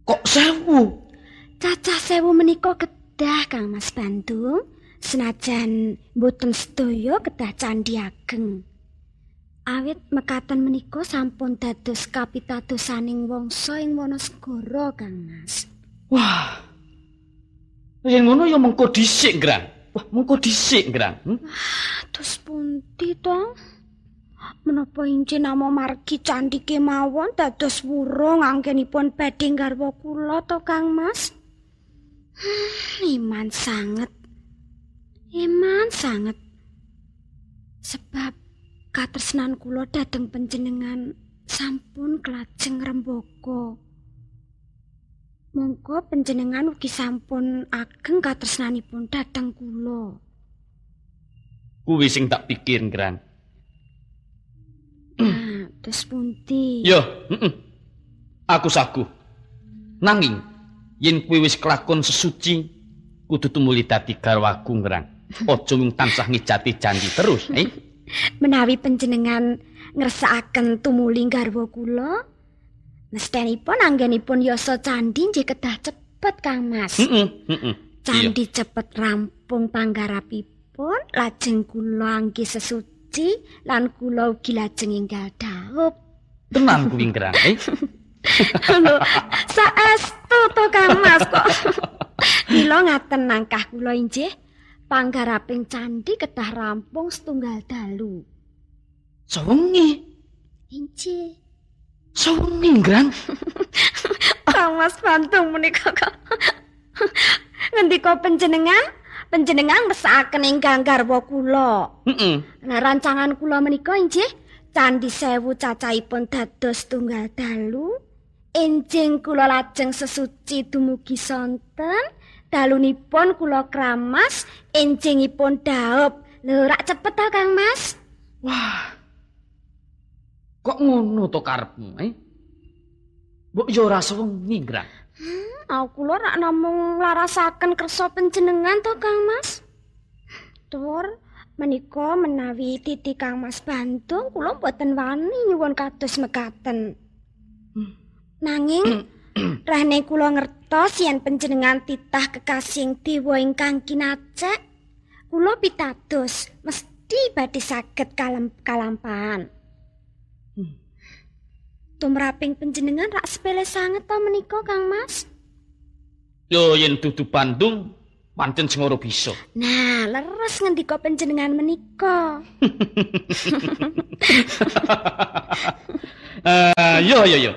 Kok 1000? Cacah 1000 menika kedah Kang Mas Bandung, senajan mboten sedaya kedah candhi ageng. Awit mekaten menika sampun dados kapitadosaning wangsa ing Wanasegara, Kang Mas. Wah. Yen ngono ya mengko dhisik, Ngrang. Wah, mengko dhisik, Ngrang. Wah, terus pundi to? Menapa inggih namung margi candhi kemawon dados wurung anggenipun badhe garwa kula to, Kang Mas? Iman sanget. Iman sanget. Sebab katresnan kula dhateng panjenengan sampun kelajeng rembaka. Monggo panjenengan ugi sampun ageng katresnanipun dhateng kula. Kuwi sing tak pikir, Ngrang. Nah, terus pundi? Yo, Aku saguh. Nanging yen kuwi wis kelakon sesuci, kudu tumuli dadi garwaku, Ngrang. Aja mung tansah ngijati janji terus, eh? Menawi panjenengan ngersakaken tumuli garwa kula, mestenipun anggenipun yasa candhi nggih kedah cepet, Kang Mas. Candhi cepet rampung panggarapipun, lajeng kula anggi sesuci lan kula ugi lajeng enggal dhaup. Tenan kuwi, Ngrang, eh? Lho, saestu to, Kang Mas kok. Mila ngaten nangkah kula inggih, panggaraping candhi kedah rampung setunggal dalu. Sewengi. Inggih. Sewengi, Ngrang. Kang Mas Bandung menika kok. Ngendika panjenengan, panjenengan mesakaken ingkang garwa kula. Heeh. Nah, rancangan kula menika inggih candhi 1000 cacahipun dados tunggal dalu. Enjing kula lajeng sesuci dumugi sonten, dalunipun kula kramas, enjingipun dhaup. Lho, rak cepet to, Kang Mas? Wah. Kok ngono to karepmu, eh? Mbok yo ora sewengi, Ngrang. Aku kula rak namung nglarasaken kersa panjenengan to, Kang Mas. Tur menika menawi titi Kang Mas Bandung kula mboten wani nyuwun kados mekaten. Nanging rehne kula ngertos yen panjenengan titah kekasih dewa ingkang kinacek, kula pitados mesti badhe saged kalampahan. Tumraping panjenengan rak sepele sanget to menika, Kang Mas? Yo yen dudu Bandung pancen sing ora bisa. Nah, leres ngendika panjenengan menika. Yo yo yo.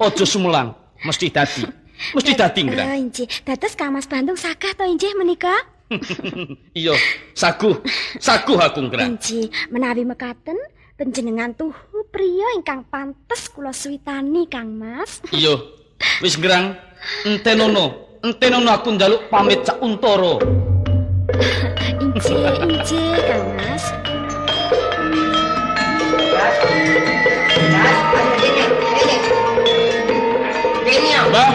Aja sumelang, mesti dadi. Mesti dadi, Ngrang. Inggih, dados Kang Mas Bandung sagah to inggih menika? Iya, saguh. Saguh aku, Ngrang. Inggih, menawi mekaten panjenengan tuhu priya ingkang pantes kula suwitani, Kang Mas. Iya. Wis, Ngrang, entenono. Entenono aku njaluk pamit sak untara. Inggih, inggih, Kang Mas. Mbah.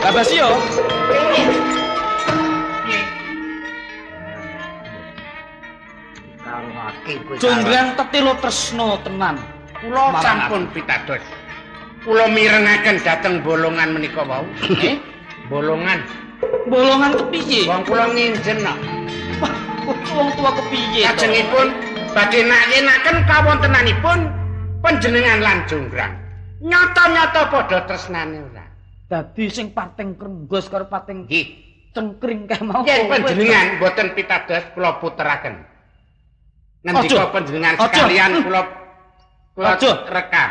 Lah yo. Jonggrang tetelo tresno tenan. Kula sampun pitados. Kula mirengaken dhateng bolongan menika wau. Bolongan. Bolongan kepiye? Wong kula nginjen kok. Wah, wong tua kepiye to? Kajengipun badhe nayenaken kawontenanipun panjenengan lan Jonggrang. Nyata-nyata padha tresnane ora. Dadi sing pating krenggos karo pating cengkring kae mau. Yen panjenengan mboten pitados kula puteraken. Ngendika panjenengan sekalian kula rekam.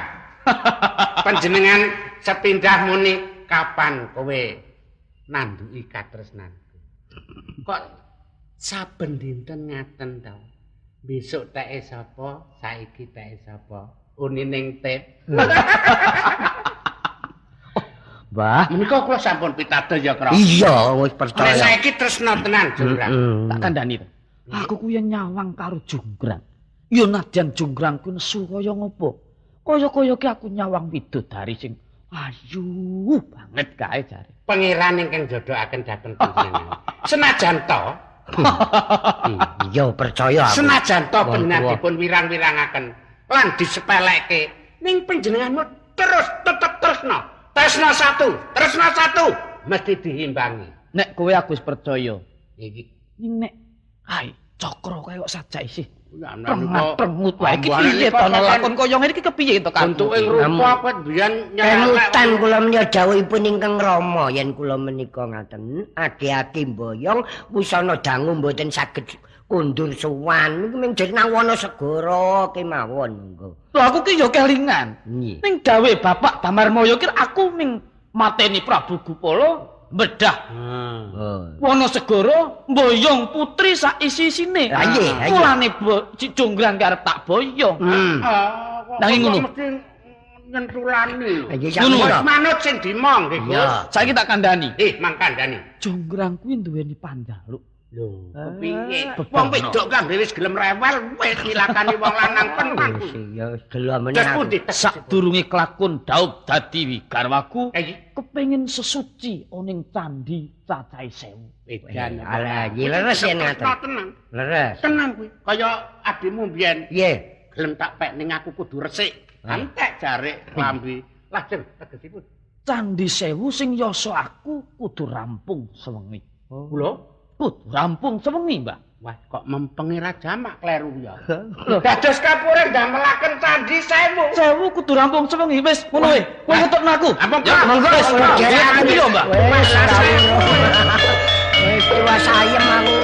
Panjenengan sepindah muni kapan kowe nanduki katresnanku. Kok saben dinten ngaten to. Besok teke sapa, saiki teke sapa. Uni ning tip. Mbah, menika kula sampun pitados ya, Kra. Iya, wis percaya. Nek saiki tresna tenan, Jonggrang. Tak kandhani to. Aku kuwi nyawang karo Jonggrang. Ya nadyan Jonggrang ku nesu kaya ngopo. Kaya-kaya ki aku nyawang widodari sing Ayu banget kae jare. Pangeran ingkang jodohaken dhateng panjenengan. Senajan to iya percaya aku. Senajan to panjenengan dipun wirang-wirangaken lan disepelekke ning panjenenganmu terus tetep tresna. Tresna satu, tresna satu mesti dihimbangi. Nek kowe aku wis percaya. Iki ning nek kae Cakra kae kok sajak isih. Prengut wae iki piye to ana lakon kaya ngene iki kepiye to Kang? Bentuke rupa apa biyen kemutan kula menika dawuhipun ingkang Rama yen kula menika ngaten adi-adi mboyong wusana dangu mboten saged kundur sowan niku mung jeneng wana segara kemawon monggo. Lho aku ki ya kelingan. Ning dawuhe Bapak Damarmaya ki aku ming mateni Prabu Gupala bedah. Wana segara mboyong putri sak isi-isine. Mulane Jonggrang ki arep tak boyong. Nanging ngono. Mesti nyentulani lho. Ngono manut sing dimong nggih, Gus. Saiki tak kandhani. Mang kandhani. Jonggrang kuwi duweni panjaluk. Lho, kepiye? Wong wedok kambe wis gelem rewel, wis milakani wong lanang tenan. Ya gelem meneh. Sadurunge kelakon daup dadi garwaku, kepengin sesuci oning candhi cacahe 1000. Edan. Alah, iki leres yen ngaten. Leres. Tenan kuwi. Kaya adimu mbiyen. Piye? Gelem tak pek ning aku kudu resik. Entek jarik klambi. Lajeng tegesipun Candhi 1000 sing yasa aku kudu rampung sewengi. Lho. Kudu rampung sewengi, Mbah. Wah, kok mempengi raja mak kleru ya. Dados kapure ndamelaken candhi 1000. 1000 kudu rampung sewengi wis ngono wae. Kowe ngetokno aku. Ya monggo wis. Aku yo, Mbah. Wis wis tuwa sayem aku.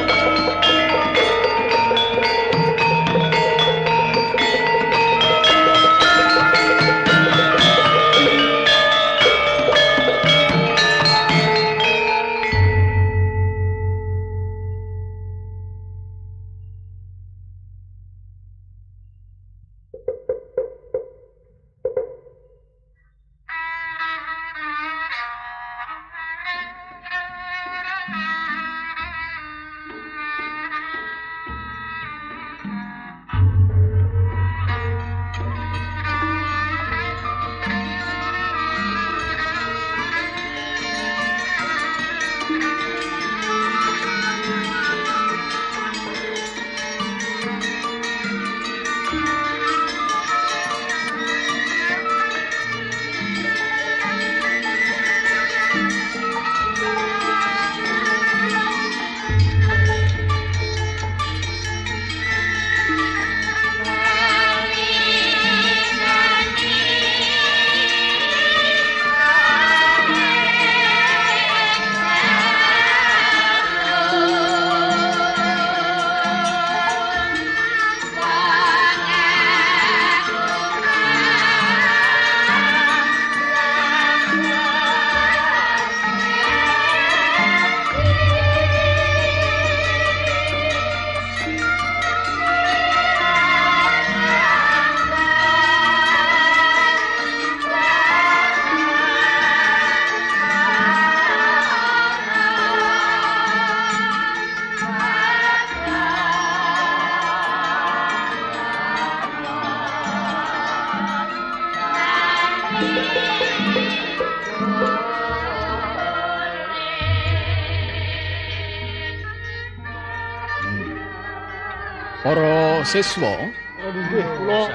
Para siswa, nggih kula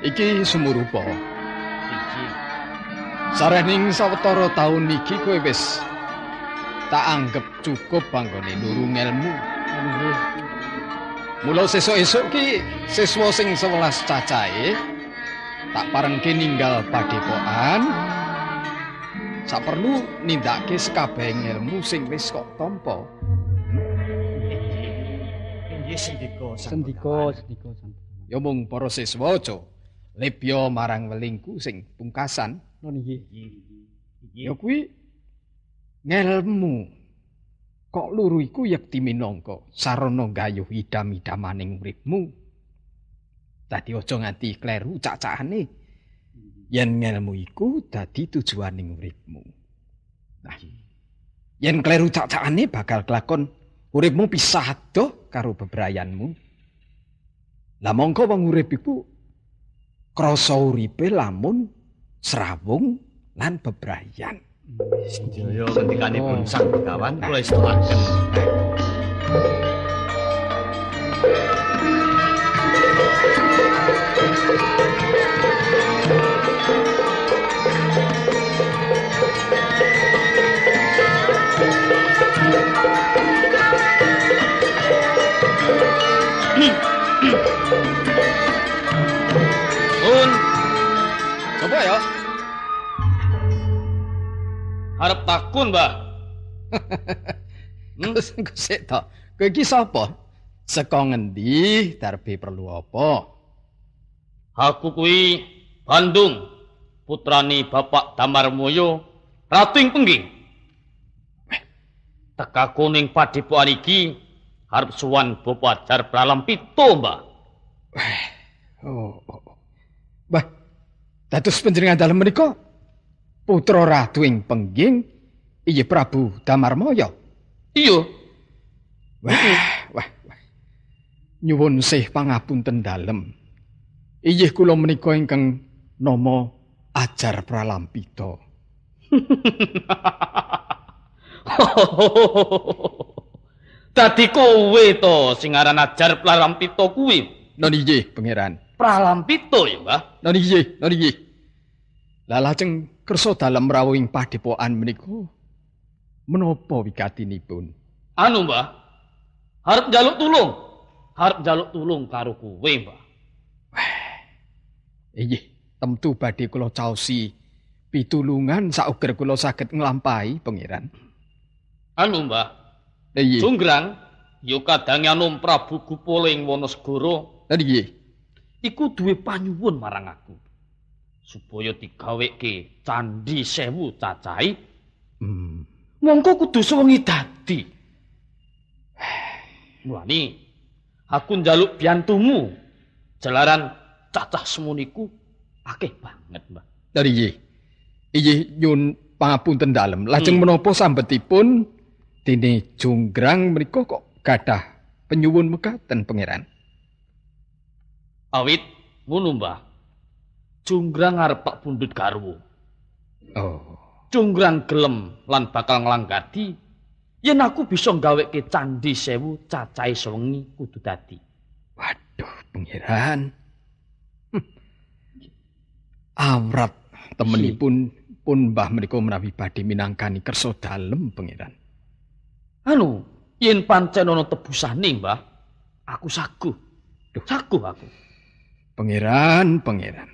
iki sumurupa. Sarening sawetara taun iki kowe wis tak anggep cukup panggone nuru ngelmu. Mula sesuk-esuk ki siswa sing 11 cacahe tak parengke ninggal padepokan. Saperlu nindakake sekabehing ilmu sing wis kok tampa. Nggih sendika sendika sendika sang. Ya mung para siswa aja lebya marang welingku sing pungkasan. Nggih. Ya kuwi ngelmu. Kok luru iku yekti minangka sarana gayuh idam-idamaning uripmu. Dadi aja nganti kleru cacahane. Yen ngelmu iku dadi tujuaning uripmu. Nah, yen kleru cacahane bakal kelakon uripmu pisah adoh karo bebrayanmu. Lah mongko wong urip iku Krasa uripe lamun srawung lan bebrayan. Jaya ngendikanipun Sang Begawan kula estuaken. Un. Coba ya. Arep takun, Mbah. Sik to. Kowe iki sapa? Saka ngendi? Darbe perlu apa? Aku kuwi Bandung, putrane Bapak Damarmoyo, Ratu ing Pengging. Tekaku ning padepokan iki arep sowan Bapak Ajar Pralampita, Mbah. Oh. Mbah, dados panjenengan dalem menika putra Ratu ing Pengging, inggih Prabu Damarmaya. Iya. Wah, wah, wah. Nyuwun sih pangapunten dalem. Inggih kula menika ingkang nama Ajar Pralampita. Dadi kowe to sing aran Ajar Pralampita kuwi. Non inggih, Pangeran. Pralampita ya, Mbah. Non inggih, non inggih. Lah lajeng kersa dalem rawuh ing padepokan menika menapa wigatinipun? Anu, Mbah. Arep njaluk tulung. Arep njaluk tulung karo kowe, Mbah. Inggih, temtu badhe kula caosi pitulungan sauger kula saged nglampahi, Pangeran. Anu, Mbah. Inggih. Junggrang ya kadange Anom Prabu Gupala ing Wanasegara. Lha nggih. Iku duwe panyuwun marang aku. Supaya digaweke candhi 1000 cacahe. Mongko kudu sewengi dadi. Mulane aku njaluk biyantumu. Jalaran cacah semono iku akeh banget, Mbah. Lha nggih. Inggih nyuwun pangapunten dalem. Lajeng menapa sambetipun dene Junggrang menika kok gadah penyuwun mekaten, Pangeran? Awit ngono, Mbah. Junggrang arep tak pundhut garwa. Oh. Junggrang gelem lan bakal nglanggati yen aku bisa nggaweke candhi 1000 cacahe sewengi kudu dadi. Waduh, Pangeran. Awrat temenipun pun Mbah menika menawi badhe minangkani kersa dalem, Pangeran. Anu, yen pancen ana tebusane, Mbah, aku saguh. Saguh aku. Pangeran, Pangeran.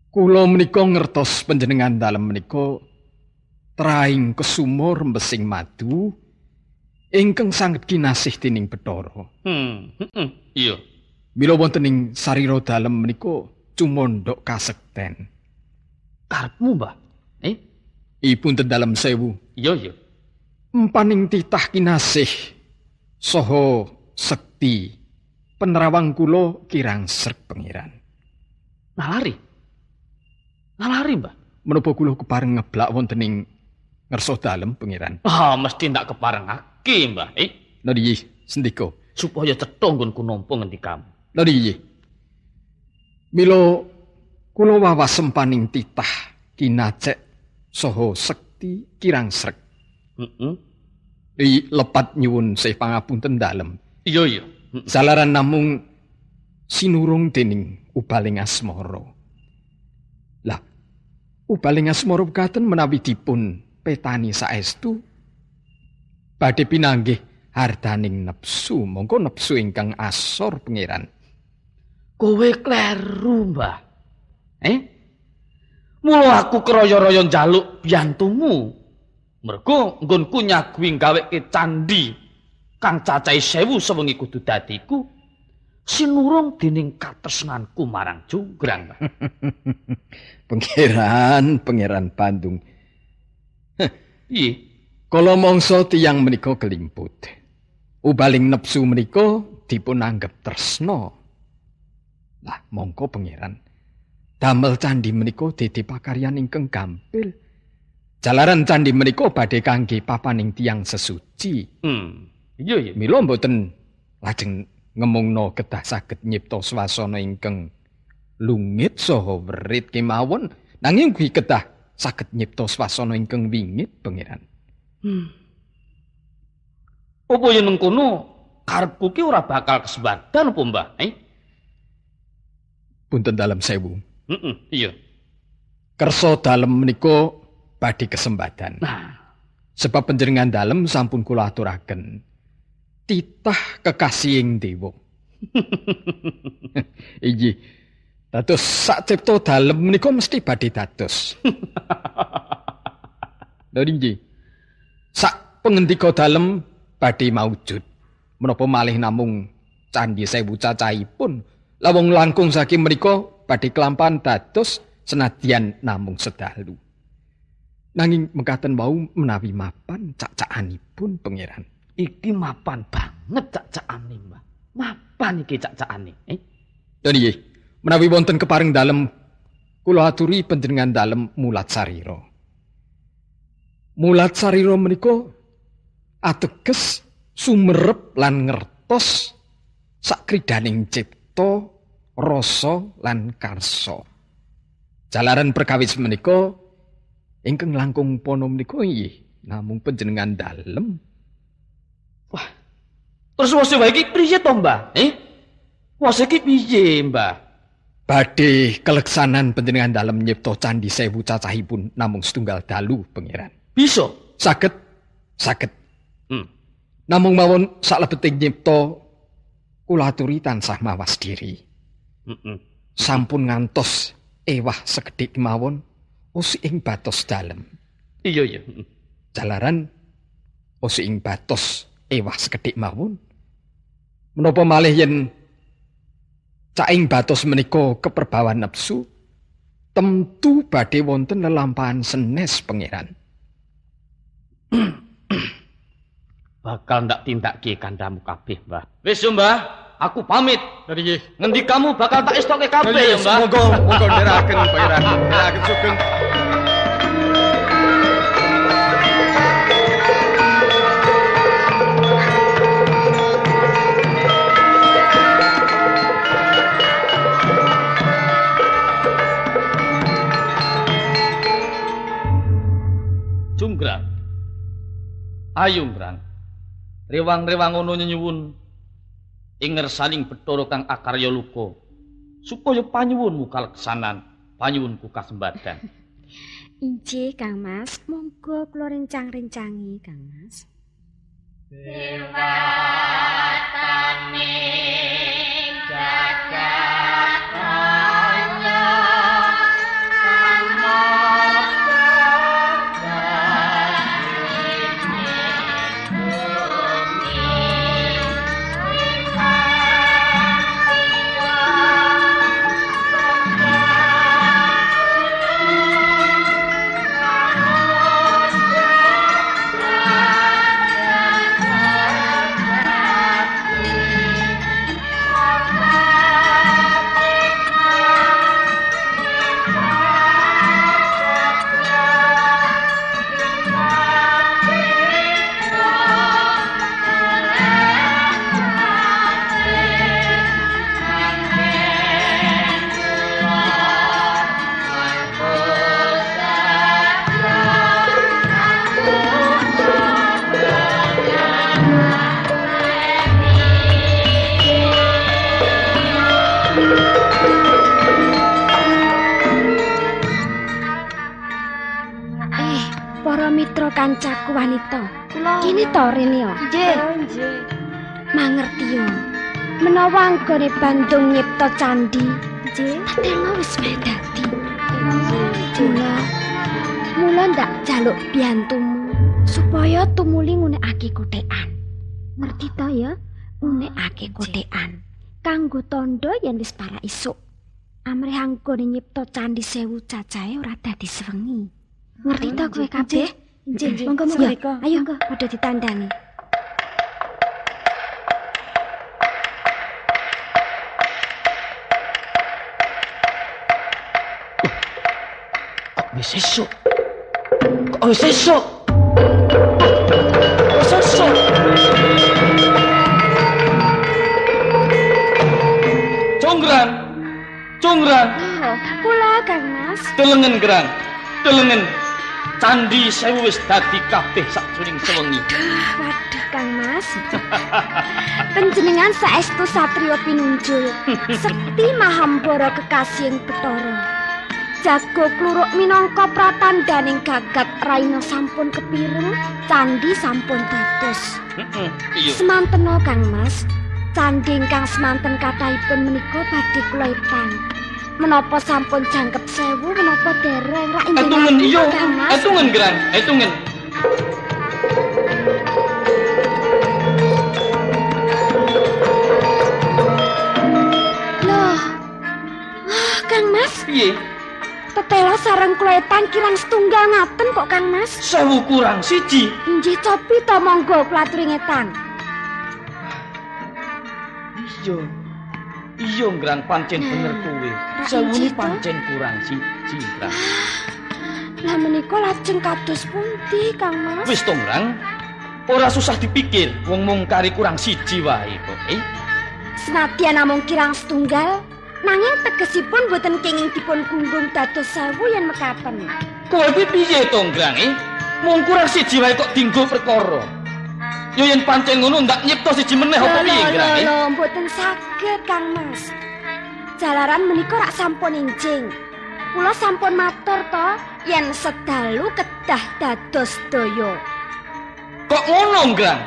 Kula menika ngertos panjenengan dalem menika traing kesumur mbesing madu ingkang sanget kinasih dening Bathara. Iya. Mila wonten ing sarira dalem menika cumondhok kasekten. Karepmu, Mbah? Ipunten dalem sewu. Iya, iya. Empaning titah kinasih saha sekti penerawang kula kirang sreg, Pangeran. Nalari. Nalari, Mbah. Menapa kula kepareng ngeblak wonten ing ngersa dalem, Pangeran? Ah, mesti ndak keparengake, Mbah. Lha nggih, sendika. Supaya cetha nggonku nampa ngendikamu. Lha nggih. Mila kula wawas empaning titah kinacek saha sekti kirang sreg. Lepat nyuwun sih pangapunten dalem. Iya, iya. Jalaran namung sinurung dening ubaling asmara. Lah, ubaling asmara mekaten menawi dipun petani saestu badhe pinanggih hardaning nepsu, mongko nepsu ingkang asor, Pangeran. Kowe kleru, Mbah. Mula aku kraya-raya njaluk biyantumu. Mergo nggonku nyaguhi gaweke candhi kang cacahe 1000 sewengi kudu dadi iku sinurung dening katresnanku marang Junggrang, Mbah. Pangeran, Pangeran Bandung. Piye? Kala mangsa tiyang menika kelimput. Ubaling nepsu menika dipun anggep tresna. Lah mongko Pangeran, damel candhi menika dadi pakaryan ingkang gampil. Jalaran candhi menika badhe kangge papaning tiyang sesuci. Iya, iya. Mila mboten lajeng ngemungna kedah saged nyipta swasana ingkang Lungit saha werit kemawon nanging ugi kedah saged nyipta swasana ingkang wingit, Pangeran. Apa yen mengkono karepku ki ora bakal kesembadan apa, Mbah? Punten dalem sewu. Iya. Kersa dalem menika badhe kesembadan. Nah, sebab panjenengan dalem sampun kula aturaken titah kekasihing dewa. Inggih. Dados sak cipta dalem menika mesti badhe dados. Lho inggih. Sak pengendika dalem badhe maujud. Menapa malih namung candhi sewu cacahipun, lawong langkung saking menika badhe kelampahan dados senadyan namung sedalu. Nanging mekaten wau menawi mapan cak-cakanipun, Pangeran. Iki mapan banget cak-cakane, Mbah. Mapan iki cak-cakane. Lho nggih, menawi wonten kepareng dalem kula aturi panjenengan dalem mulat sarira. Mulat sarira menika ateges sumerep lan ngertos sakridaning cipta, rasa lan karsa. Jalaran perkawis menika ingkang langkung pana menika inggih namung panjenengan dalem. Wah. Terus wose wae iki piye to, Mbah? Wose iki piye, Mbah? Badhe keleksanan panjenengan dalem nyipta candhi sewu cacahipun namung setunggal dalu, Pangeran. Bisa? Saged, saged. Namung mawon saklebeting nyipta kula aturi tansah mawas diri. Sampun ngantos ewah sekedhik mawon osi ing batos dalem. Iya, iya. Jalaran osi ing batos ewah sekedhik mawon. Menapa malih yen caing batos menika keperbawan nepsu, temtu badhe wonten lelampahan senes, Pangeran. Bakal ndak tindakke kandhamu kabeh, Mbah. Wis yo, Mbah, aku pamit. Nggih. Ngendi kamu bakal tak estoke kabeh ya, Mbah. Monggo, monggo ndherekaken, Pangeran. Ndherekaken sugeng. Junggrang. Ayo, Ngrang. Rewang-rewang ngono nyuwun ing ngersaning Bathara kang akarya luka supaya panyuwunmu kaleksanan, panyuwunku kasembadan. Inggih, Kang Mas, monggo kula rencang-rencangi, Kang Mas. Dewataning jagat raya. Kancaku wanita. Kene to rene yo. Nggih. Nggih. Mangerti yo. Menawa anggone Bandung nyipta candhi, nggih, tetelo wis meh dadi. Mula ndak jaluk biyantumu supaya tumuli ngunekake kothekan. Ngerti to ya? Ngunekake kothekan kanggo tandha yen wis para isuk. Amrih anggone nyipta candhi sewu cacahe ora dadi sewengi. Ngerti to kowe kabeh? Nggih, monggo monggo. Ayo padha ditandani. Kok wis esuk? Kok wis esuk? Wis esuk. Conggrang. Cunggrang. Oh, kula Kang Mas. Delengen, Grang. Delengen. Candhi Sewu wis dadi kabeh sakjroning sewengi. Waduh, Kang Mas. Panjenengan saestu satriya pinunjul, sekti mahambara kekasihing Bathara. Jago kluruk minangka pratandaning gagat raina sampun kepireng, candhi sampun dados. Iya. Semantena Kang Mas, candhi ingkang semanten kathahipun menika badhe kula etang. Menapa sampun jangkep 1000 menapa dereng rak Etungen iya, etungen Grang, etungen. Loh. Wah, Kang Mas. Piye? Tetela sareng kula etang kirang setunggal ngaten kok Kang Mas. 1000 kurang 1. Inggih cobi to monggo kula aturi ngetang. Iya. Iya Grang pancen bener kowe. 1000 pancen kurang 1, Grang. Lah menika lajeng kados pundi Kang Mas? Wis to Grang. Ora susah dipikir, wong mung kari kurang 1 wae kok. Senadyan namung kirang setunggal, nanging tegesipun boten kenging dipun gunggung dados 1000 yen mekaten. Kowe iki piye to Grang? Mung kurang 1 wae kok dinggo perkara. Yo yen pancen ngono ndak nyipta siji meneh apa piye Grang? Lho, mboten saged Kang Mas. Jalaran menika rak sampun enjing. Kula sampun matur to yen sedalu kedah dados daya. Kok ngono Grang?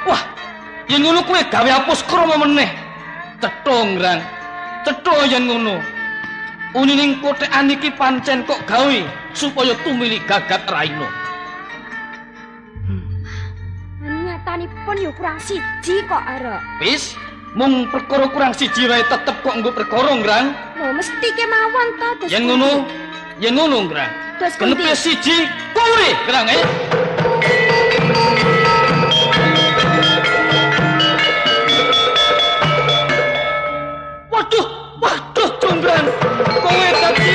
Wah, yen ngono kowe gawe hapus krama meneh. Cetha Grang. Cetha yen ngono. Unining kothekan iki pancen kok gawe supaya tumili gagat raina. Nyatanipun yo kurang 1 kok arek. Wis, mung perkara kurang 1 wae tetep kok nggo perkara, Grang. Lho, mesti kemawon to. Yen ngono, yen ngono, Grang. Genepe 1 kowe, Grang. Waduh, waduh, Grang. Kowe dadi